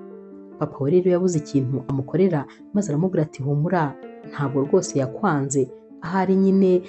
Papa we rero yabuze ikintu amukorera, maze aramubwira ati humura ntabwo rwose yakwanze, ahari nyine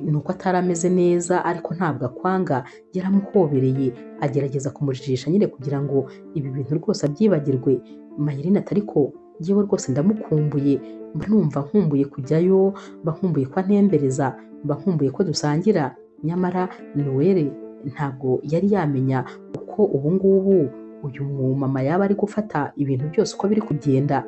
nuko atari ameze neza ariko ntabwo akwanga. Yaramuhobereye agerageza kumujijisha nyine kugira ngo ibi bintu rwose abyibagirwe. Mayirine ati ariko njyewe rwose ndamukumbuye, mba numva nkumbuye kujyayo, mba nkumbuye ko antembereza, mba nkumbuye ko dusangira. Nyamara Noel ntabwo yari yamenya uko ubu ngubu uyu mumama yaba ari gufata ibintu byose uko biri kugenda.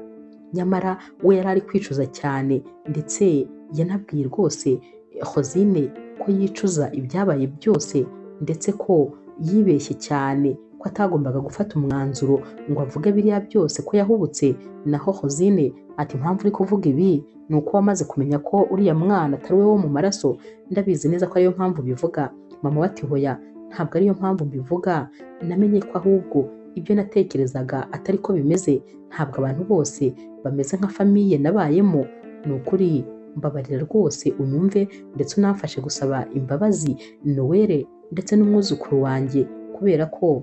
Nyamara we yari ari kwicuza cyane, ndetse yanabwiye rwose Hozine ko yicuza ibyabaye byose, ndetse ko yibeshye cyane ko atagombaga gufata umwanzuro ngo avuge biriya byose ko yahubutse. Naho Hozine ati impamvu uri kuvuga ibi ni uko wamaze kumenya ko uriya mwana atari we wo mu maraso, ndabizi neza ko ariyo mpamvu bivuga. Mama we ati hoya ntabwo ariyo mpamvu mbivuga, namenye ko ahubwo ibyo natekerezaga atari ko bimeze, ntabwo abantu bose bameze nka famiye nabayemo. Ni ukuri mbabarira rwose unyumve, ndetse unamfashe gusaba imbabazi Noel ndetse n'umwuzukuru wanjye, kubera ko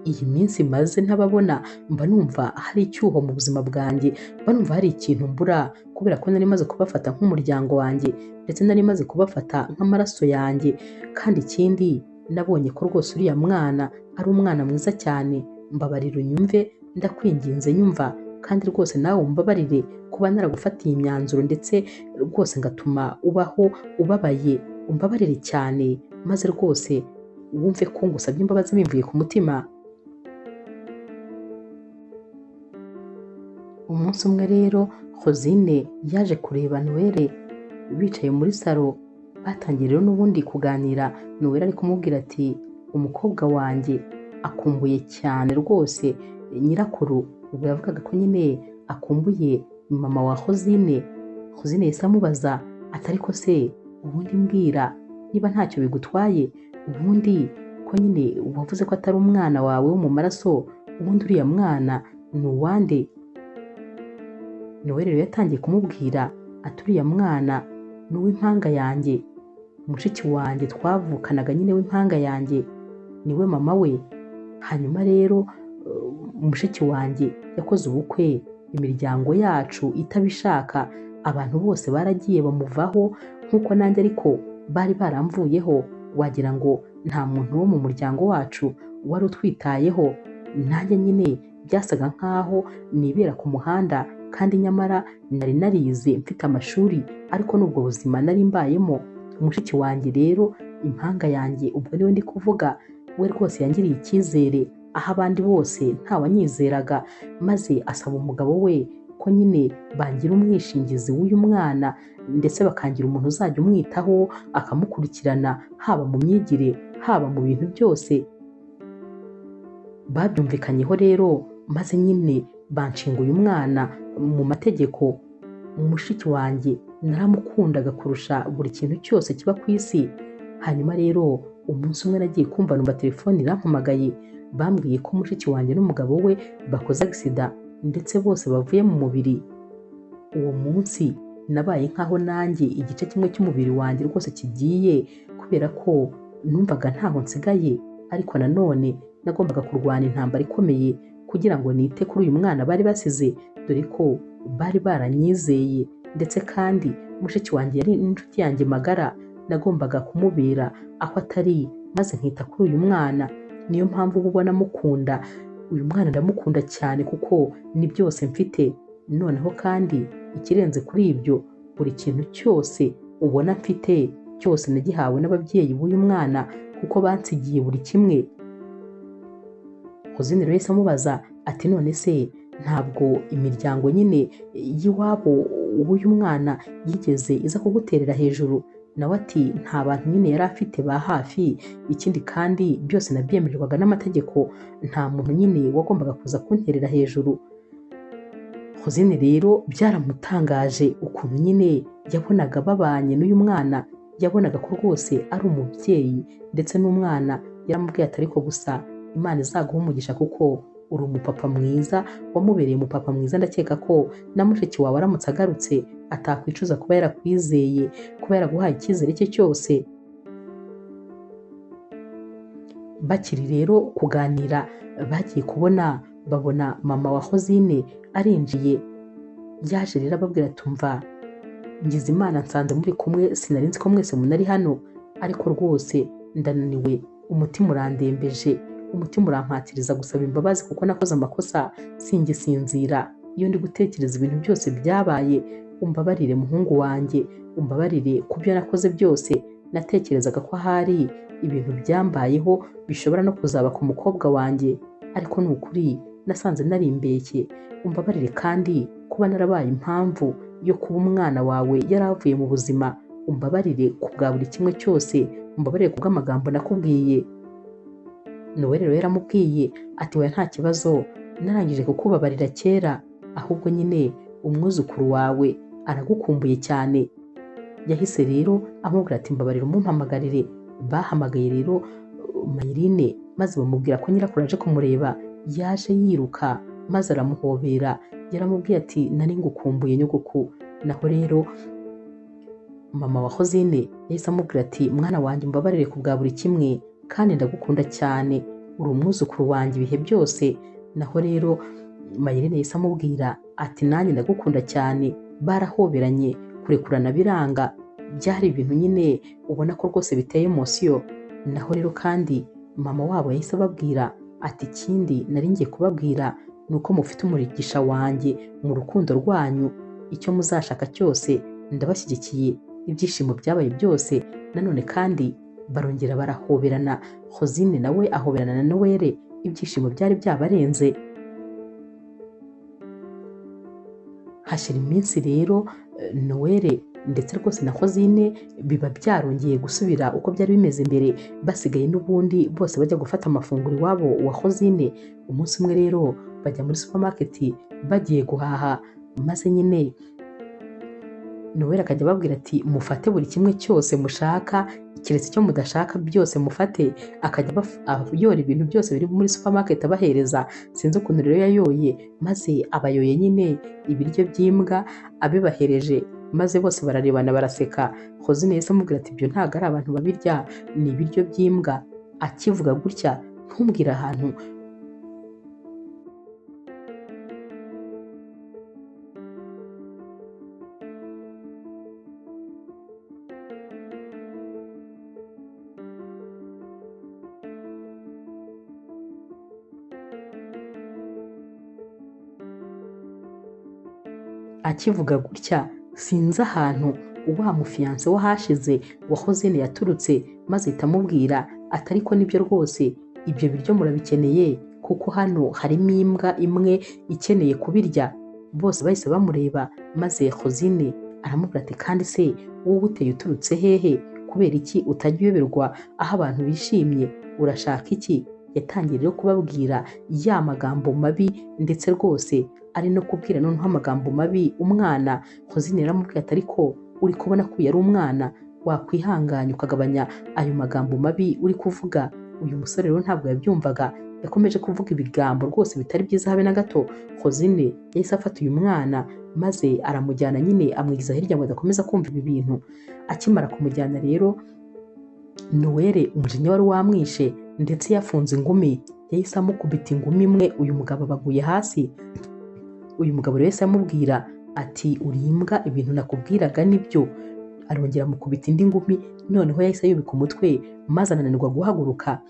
iyi minsi maze ntababona mba numva hari icyuho mu buzima bwanjye, mba numva hari ikintu mbura, kubera ko nari maze kubafata nk'umuryango wanjye, ndetse nari maze kubafata nk'amaraso yanjye. Kandi ikindi nabonye ko rwose uriya mwana ari umwana mwiza cyane, mbabarira unyumve, ndakwinginze nyumva, kandi rwose nawe umbabarire kuba naragufatiye imyanzuro ndetse rwose ngatuma ubaho ubabaye, umbabarire cyane, maze rwose wumve ko ngusabye imbabazi bimvuye ku mutima. Umunsi umwe rero Hozine yaje kureba Noel bicaye muri salo, batangiye rero n'ubundi kuganira. Noel ari kumubwira ati umukobwa wanjye akumbuye cyane rwose nyirakuru. Ubwo yavugaga ko nyine akumbuye mama wa Hozine. Hozine yahise amubaza ati ariko se ubundi mbwira niba ntacyo bigutwaye, ubundi ko nyine wavuze ko atari umwana wawe wo mu maraso, ubundi uriya mwana ni uwande? Noel rero yatangiye kumubwira ati uriya mwana ni uw'impanga yanjye, mushiki wanjye twavukanaga nyine w'impanga yanjye, niwe mama we. Hanyuma rero mushiki wanjye yakoze ubukwe, imiryango yacu itabishaka, abantu bose baragiye bamuvaho nk'uko nanjye ariko bari baramvuyeho, wagira ngo nta muntu wo mu muryango wacu wari utwitayeho. Nanjye nyine byasaga nkaho nibera ku muhanda, kandi nyamara nari narize mfite amashuri, ariko n'ubwo buzima nari mbayemo. Mushiki wanjye rero impanga yanjye ubwo niwe ndi kuvuga, we rwose yangiriye icyizere aho abandi bose ntawanyizeraga, maze asaba umugabo we ko nyine bangira umwishingizi w'uyu mwana, ndetse bakangira umuntu uzajya umwitaho akamukurikirana, haba mu myigire haba mu bintu byose. Babyumvikanyeho rero, maze nyine banshinga uyu mwana mu mategeko. Mushiki wanjye naramukundaga kurusha buri kintu cyose kiba ku isi. Hanyuma rero umunsi umwe nagiye kumva numva telefone irampamagaye, bambwiye ko mushiki wanjye n'umugabo we bakoze agisida ndetse bose bavuye mu mubiri. Uwo munsi nabaye nkaho nanjye igice kimwe cy'umubiri wanjye rwose kigiye, kubera ko numvaga ntaho nsigaye, ariko nanone nagombaga kurwana intambara ikomeye kugira ngo nite kuri uyu mwana bari basize, dore ko Bari baranyizeye, ndetse kandi mushiki wanjye yari n'inshuti yanjye magara, nagombaga kumubera aho atari maze nkita kuri uyu mwana. Niyo mpamvu uba ubona mukunda, uyu mwana ndamukunda cyane kuko ni byose mfite. Noneho kandi ikirenze kuri ibyo, buri kintu cyose ubona mfite cyose nagihawe n'ababyeyi b'uyu mwana kuko bansigiye buri kimwe. Hozine rero yahise amubaza ati none se ntabwo imiryango nyine y'iwabo w'uyu mwana yigeze iza kuguterera hejuru? Nawe ati nta bantu nyine yari afite ba hafi, ikindi kandi byose nabyemererwaga n'amategeko, nta muntu nyine wagombaga kuza kunterera hejuru. Hozine rero byaramutangaje ukuntu nyine yabonaga babanye n'uyu mwana, yabonaga ko rwose ari umubyeyi ndetse n'umwana. Yaramubwiye ati ariko gusa Imana izaguha umugisha kuko uri umupapa mwiza, wamubereye umupapa mwiza, ndakeka ko na mushiki wawe aramutse agarutse atakwicuza kuba yarakwizeye, kuba yaraguhaye icyizere cye cyose. Bakiri rero kuganira, bagiye kubona babona mama wa Hozine arinjiye. Yaje rero ababwira ati umva ngize Imana nsanze muri kumwe, sinari nzi ko mwese munari hano, ariko rwose ndananiwe, umutima urandembeje, umutima urampatiriza gusaba imbabazi kuko nakoze amakosa, singisinzira iyo ndi gutekereza ibintu byose byabaye. Umbabarire muhungu wanjye, umbabarire ku byo nakoze byose, natekerezaga ko ahari ibintu byambayeho bishobora no kuzaba ku mukobwa wanjye, ariko ni ukuri nasanze narimbeshye. Umbabarire kandi kuba narabaye impamvu yo kuba umwana wawe yaravuye mu buzima, umbabarire ku bwa buri kimwe cyose, umbabarire ku bw'amagambo nakubwiye. Noel rero yaramubwiye ati oya nta kibazo, narangije kukubabarira kera, ahubwo nyine umwuzukuru wawe aragukumbuye cyane. Yahise rero amubwira ati mbabarira umumpamagarire. Bahamagaye rero Mayirine maze bamubwira ko nyirakuru aje kumureba. Yaje yiruka maze aramuhobera, yaramubwiye ati nari ngukumbuye nyogoko. Naho rero mama wa Hozine yahise amubwira ati mwana wanjye umbabarire ku bwa buri kimwe, kandi ndagukunda cyane, uri umwuzukuru wanjye ibihe byose. Naho rero Mayirine yahise amubwira ati nanjye ndagukunda cyane. Barahoberanye, kurekurana biranga, byari ibintu nyine ubona ko rwose biteye emosiyo. Naho rero kandi mama wabo yahise ababwira ati ikindi nari ngiye kubabwira ni uko mufite umugisha wanjye mu rukundo rwanyu, icyo muzashaka cyose ndabashyigikiye. Ibyishimo byabaye byose. Nanone kandi barongera barahoberana, Hozine nawe ahoberana na Noel, ibyishimo byari byabarenze. Hashira iminsi rero Noel ndetse rwose na Hozine biba byarongeye gusubira uko byari bimeze mbere, basigaye n'ubundi bose bajya gufata amafunguro iwabo wa Hozine. Umunsi umwe rero bajya muri supermarket bagiye guhaha, maze nyine Noel akajya ababwira ati mufate buri kimwe cyose mushaka, keretse icyo mudashaka byose mufate. Akajya ayora ibintu byose biri muri supermarket abahereza. Sinzi ukuntu rero yayoye, maze abayoye nyine ibiryo by'imbwa abibahereje, maze bose bararebana baraseka. Hozine yahise amubwira ati ibyo ntabwo ari abantu babirya, ni ibiryo by'imbwa. Akivuga gutya ntumbwire ahantu akivuga gutya sinzi ahantu wa mufiyanse wahashize wa Hozine yaturutse, maze ahita amubwira ati ariko nibyo rwose ibyo biryo murabikeneye kuko hano harimo imbwa imwe ikeneye kubirya. Bose bahise bamureba, maze Hozine aramubwira ati kandi se wowe uteye uturutse hehe? Kubera iki utajya uyoberwa aho abantu bishimye? Urashaka iki? Yatangiye rero kubabwira ya magambo mabi, ndetse rwose ari no kubwira noneho amagambo mabi umwana. Hozine yaramubwiye ati ariko uri kubona ko yari umwana, wakwihanganya ukagabanya ayo magambo mabi uri kuvuga. Uyu musore rero ntabwo yabyumvaga, yakomeje kuvuga ibigambo rwose bitari byiza habe na gato. Hozine yahise afata uyu mwana maze aramujyana nyine amwigiza hirya ngo adakomeza kumva ibi bintu. Akimara kumujyana rero Noel umujinya wari wamwishe ndetse yafunze ingumi, yahise amukubita ingumi imwe, uyu mugabo abaguye hasi. Uyu mugabo rero yahise amubwira ati uri imbwa, ibintu nakubwiraga nibyo. Arongera amukubita indi ngumi, noneho yahise yubika umutwe maze ananirwa guhaguruka.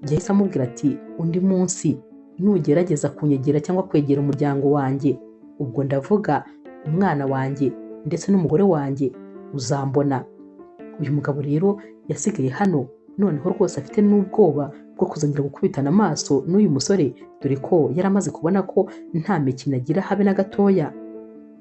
Yahise amubwira ati undi munsi nugerageza kunyegera cyangwa kwegera umuryango wanjye, ubwo ndavuga umwana wanjye ndetse n'umugore wanjye, uzambona. Uyu mugabo rero yasigaye hano noneho rwose afite n'ubwoba bwo kuzongera gukubitana amaso n'uyu musore, dore ko yari amaze kubona ko nta mikino agira habe na gatoya.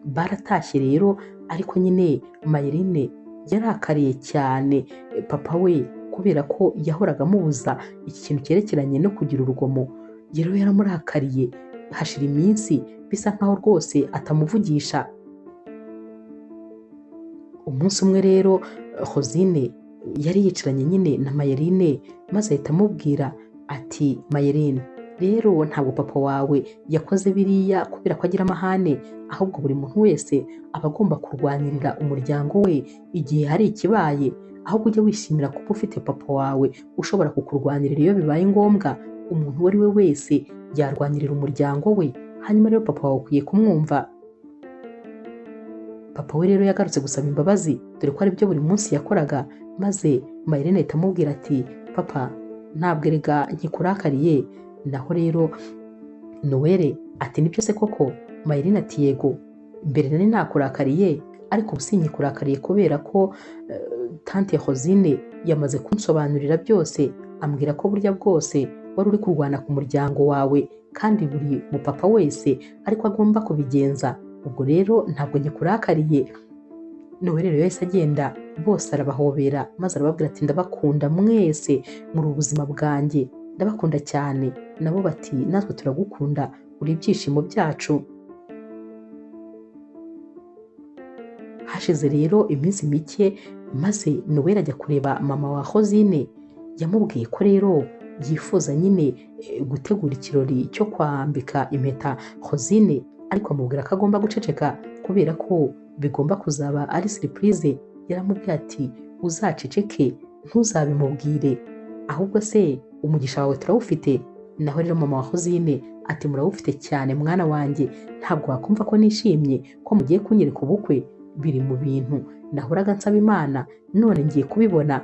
Baratashye rero, ariko nyine Mayirine yarakariye cyane papa we kubera ko yahoraga amubuza iki kintu cyerekeranye no kugira urugomo. Rero yaramurakariye, hashira iminsi bisa nkaho rwose atamuvugisha. Umunsi umwe rero Rosine yari yicaranye nyine na Mayirine, maze ahita amubwira ati Mayirine rero ntabwo papa wawe yakoze biriya kubera ko agira amahane, ahubwo buri muntu wese aba agomba kurwanirira umuryango we igihe hari ikibaye, ahubwo ujye wishimira kuba ufite papa wawe ushobora kukurwanirira iyo bibaye ngombwa. Umuntu uwo ari we wese yarwanirira umuryango we, hanyuma rero papa wawe ukwiye kumwumva. Papa we rero yagarutse gusaba imbabazi, dore ko aribyo buri munsi yakoraga, maze Mayirine ahita amubwira ati papa ntabwo erega nkikurakariye. Naho rero Noel ati nibyo se koko? Mayirine ati yego, mbere nari nakurakariye ariko ubu sinkikurakariye kubera ko tante Rosine yamaze kunsobanurira byose, ambwira ko burya bwose wari uri kurwana ku muryango wawe kandi buri mupapa wese ariko agomba kubigenza, ubwo rero ntabwo nkikurakariye. Noel rero yahise agenda, bose arabahobera maze arababwira ati ndabakunda mwese muri ubuzima bwanjye, ndabakunda cyane. Nabo bati natwe turagukunda, uri ibyishimo byacu. Hashize rero iminsi mike, maze Noel ajya kureba mama wa Rosine. Yamubwiye ko rero yifuza nyine gutegura ikirori cyo kwambika impeta Rosine, ariko amubwira ko agomba guceceka kubera ko bigomba kuzaba ari surprise. Yaramubwiye ati uzaceceke ntuzabimubwire, ahubwo se umugisha wawe turawufite. Naho rero mama wa Rosine ati murawufite cyane mwana wanjye, ntabwo wakumva ko nishimye ko mugiye kunyereka ubukwe, biri mu bintu nahoraga nsaba Imana none ngiye kubibona.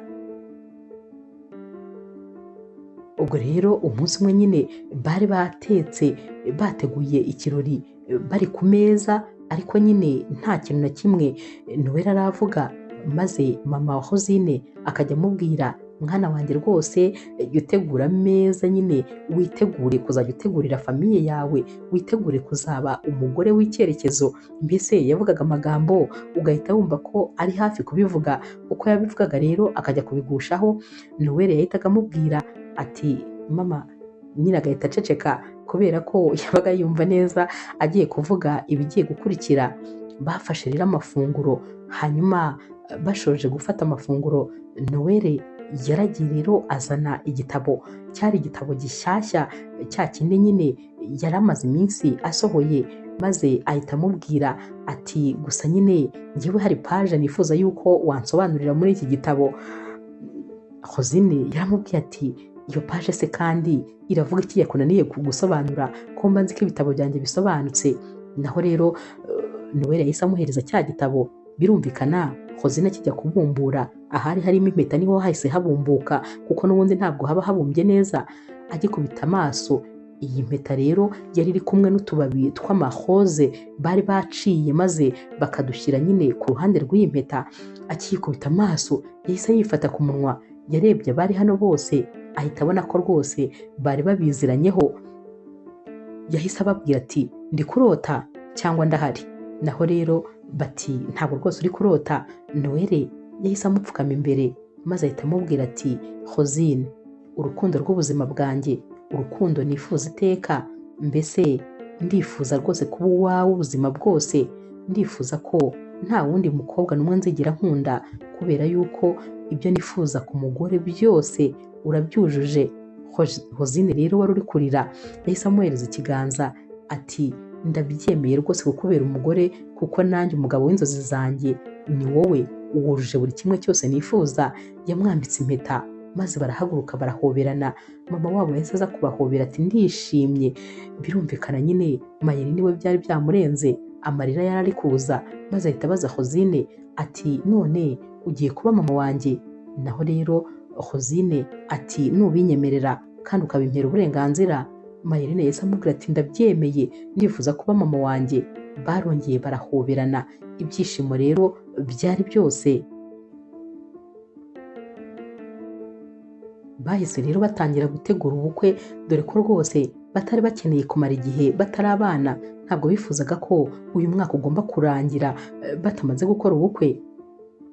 Ubwo rero umunsi umwe nyine bari batetse bateguye ikirori bari ku meza, ariko nyine nta kintu na kimwe Noel aravuga, maze mama wa Rosine akajya amubwira mwana wanjye rwose jya utegura ameza nyine, witegure kuzajya utegurira famiye yawe, witegure kuzaba umugore w'icyerekezo. Mbese yavugaga amagambo ugahita wumva ko ari hafi kubivuga, uko yabivugaga rero akajya kubigushaho. Noel yahitaga amubwira ati mama, nyine agahita aceceka kubera ko yabaga yumva neza agiye kuvuga ibigiye gukurikira. Bafashe rero amafunguro, hanyuma bashoje gufata amafunguro Noel yaragiye rero azana igitabo, cyari igitabo gishyashya cya kindi nyine yari amaze iminsi asohoye, maze ahita amubwira ati gusa nyine njyewe hari paje nifuza yuko wansobanurira muri iki gitabo. Rosine yaramubwiye ati iyo paje se kandi iravuga iki yakunaniye kugusobanura ko mba nzi ko ibitabo byanjye bisobanutse. Naho rero Noel yahise amuhereza cya gitabo, birumvikana Rosine akijya kubumbura ahari harimo impeta niho hahise habumbuka, kuko n'ubundi ntabwo haba habumbye neza. Agikubita amaso iyi mpeta rero yari iri kumwe n'utubabi tw'amahoze bari baciye maze bakadushyira nyine ku ruhande rw'iyi mpeta. Akikubita amaso yahise yifata ku munwa, yarebye abari hano bose ahita abona ko rwose bari babiziranyeho. Yahise ababwira ati ndi kurota cyangwa ndahari? Naho rero bati ntabwo rwose uri kurota. Noel yahise amupfukama imbere maze ahita amubwira ati Rosine, urukundo rw'ubuzima bwanjye, urukundo nifuza iteka, mbese ndifuza rwose kuba uwawe ubuzima bwose, ndifuza ko nta wundi mukobwa n'umwe nzigera nkunda kubera yuko ibyo nifuza ku mugore byose urabyujuje. Rosine rero wari uri kurira yahise amuhereza ikiganza ati ndabyemeye rwose kukubera umugore, kuko nanjye umugabo w'inzozi zanjye ni wowe, wujuje buri kimwe cyose nifuza. Yamwambitse impeta maze barahaguruka barahoberana. Mama wabo yahise aza kubahobera ati ndishimye. Birumvikana nyine Mayeri niwe byari byamurenze, Amarira yari ari kuza, maze ahita abaza Hozine ati none ugiye kuba mama wanjye? Naho rero Hozine ati nubinyemerera kandi ukabimpera uburenganzira. Mayerine yahise amubwira ati ndabyemeye, ndifuza kuba mama wanjye. Barongeye barahoberana, ibyishimo rero byari byose. Bahise rero batangira gutegura ubukwe, dore ko rwose batari bakeneye kumara igihe batari abana. Ntabwo bifuzaga ko uyu mwaka ugomba kurangira batamaze gukora ubukwe.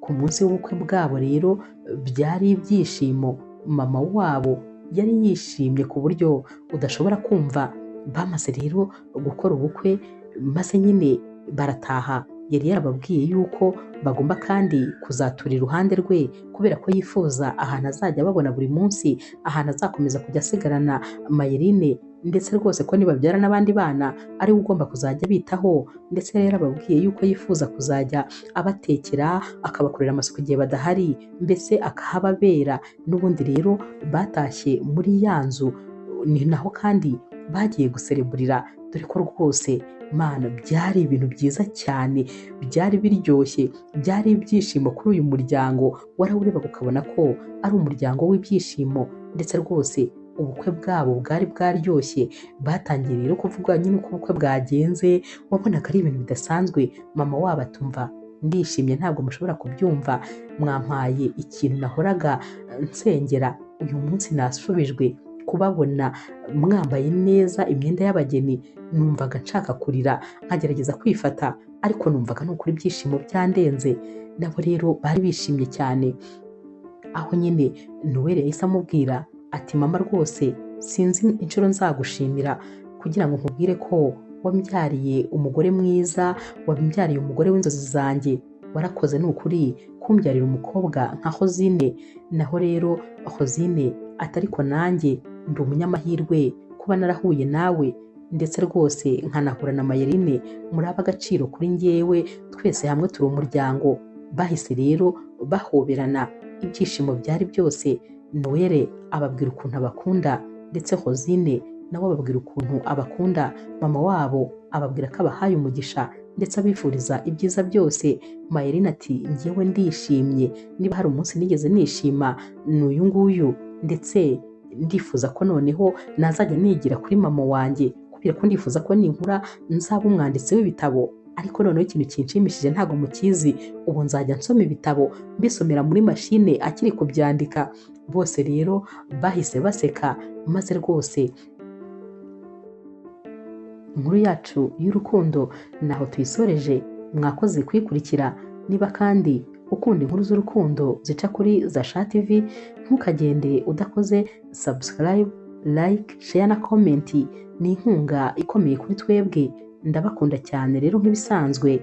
Ku munsi w'ubukwe bwabo rero byari ibyishimo. Mama wabo yari yishimye ku buryo udashobora kumva. Bamaze rero gukora ubukwe, maze nyine barataha. Yari yarababwiye yuko bagomba kandi kuzatura iruhande rwe, kubera ko yifuza ahantu azajya babona buri munsi, ahantu azakomeza kujya asigarana Mayerine, ndetse rwose ko nibabyara n'abandi bana ari we ugomba kuzajya bitaho. Ndetse yari yarababwiye yuko yifuza kuzajya abatekera, akabakorera amasuku igihe badahari, mbese akahababera. N'ubundi rero batashye muri ya nzu, ni naho kandi bagiye gusereburira, dore ko rwose Mana byari ibintu byiza cyane, byari biryoshye, byari ibyishimo kuri uyu muryango. Warawurebaga ukabona ko ari umuryango w'ibyishimo, ndetse rwose ubukwe bwabo bwari bwaryoshye. Batangiye rero kuvuga nyine uko ubukwe bwagenze, wabonaga ari ibintu bidasanzwe. Mama wabo atumva ndishimye, ntabwo mushobora kubyumva, mwampaye ikintu nahoraga nsengera, uyu munsi nasubijwe kubabona mwambaye neza imyenda y'abageni. Numvaga nshaka kurira nkagerageza kwifata, ariko numvaga nukuri ibyishimo byandenze. Nabo rero bari bishimye cyane. Aho nyine Noel yahise amubwira ati mama rwose sinzi inshuro nzagushimira kugira ngo nkubwire ko wambyariye umugore mwiza, wambyariye umugore w'inzozi zanjye, warakoze ni ukuri kumbyarira umukobwa nka Hozine. Naho rero Hozine ati ariko nanjye ndi umunyamahirwe kuba narahuye nawe, ndetse rwose nkanahura na Mayerine, muri ab'agaciro kuri njyewe, twese hamwe turi umuryango. Bahise rero bahoberana, ibyishimo byari byose. Noel ababwira ukuntu abakunda, ndetse Hozine nawe ababwira ukuntu abakunda. Mama wabo ababwira ko abahaye umugisha, ndetse abifuriza ibyiza byose. Mayerine ati njyewe ndishimye, niba hari umunsi nigeze nishima ni uyu nguyu, ndetse ndifuza ko noneho nazajya nigira kuri mama wanjye, kubera ko ndifuza ko ninkura nzaba umwanditsi w'ibitabo. Ariko noneho ikintu kinshimishije ntabwo mukizi, ubu nzajya nsoma ibitabo mbisomera muri mashine akiri kubyandika. Bose rero bahise baseka, maze rwose inkuru yacu y'urukundo naho tuyisoreje. Mwakoze kuyikurikira. Niba kandi ukunda inkuru z'urukundo zica kuri Zasha TV, ntukagende udakoze subscribe, like, share na comment. Ni inkunga ikomeye kuri twebwe. Ndabakunda cyane rero nk'ibisanzwe.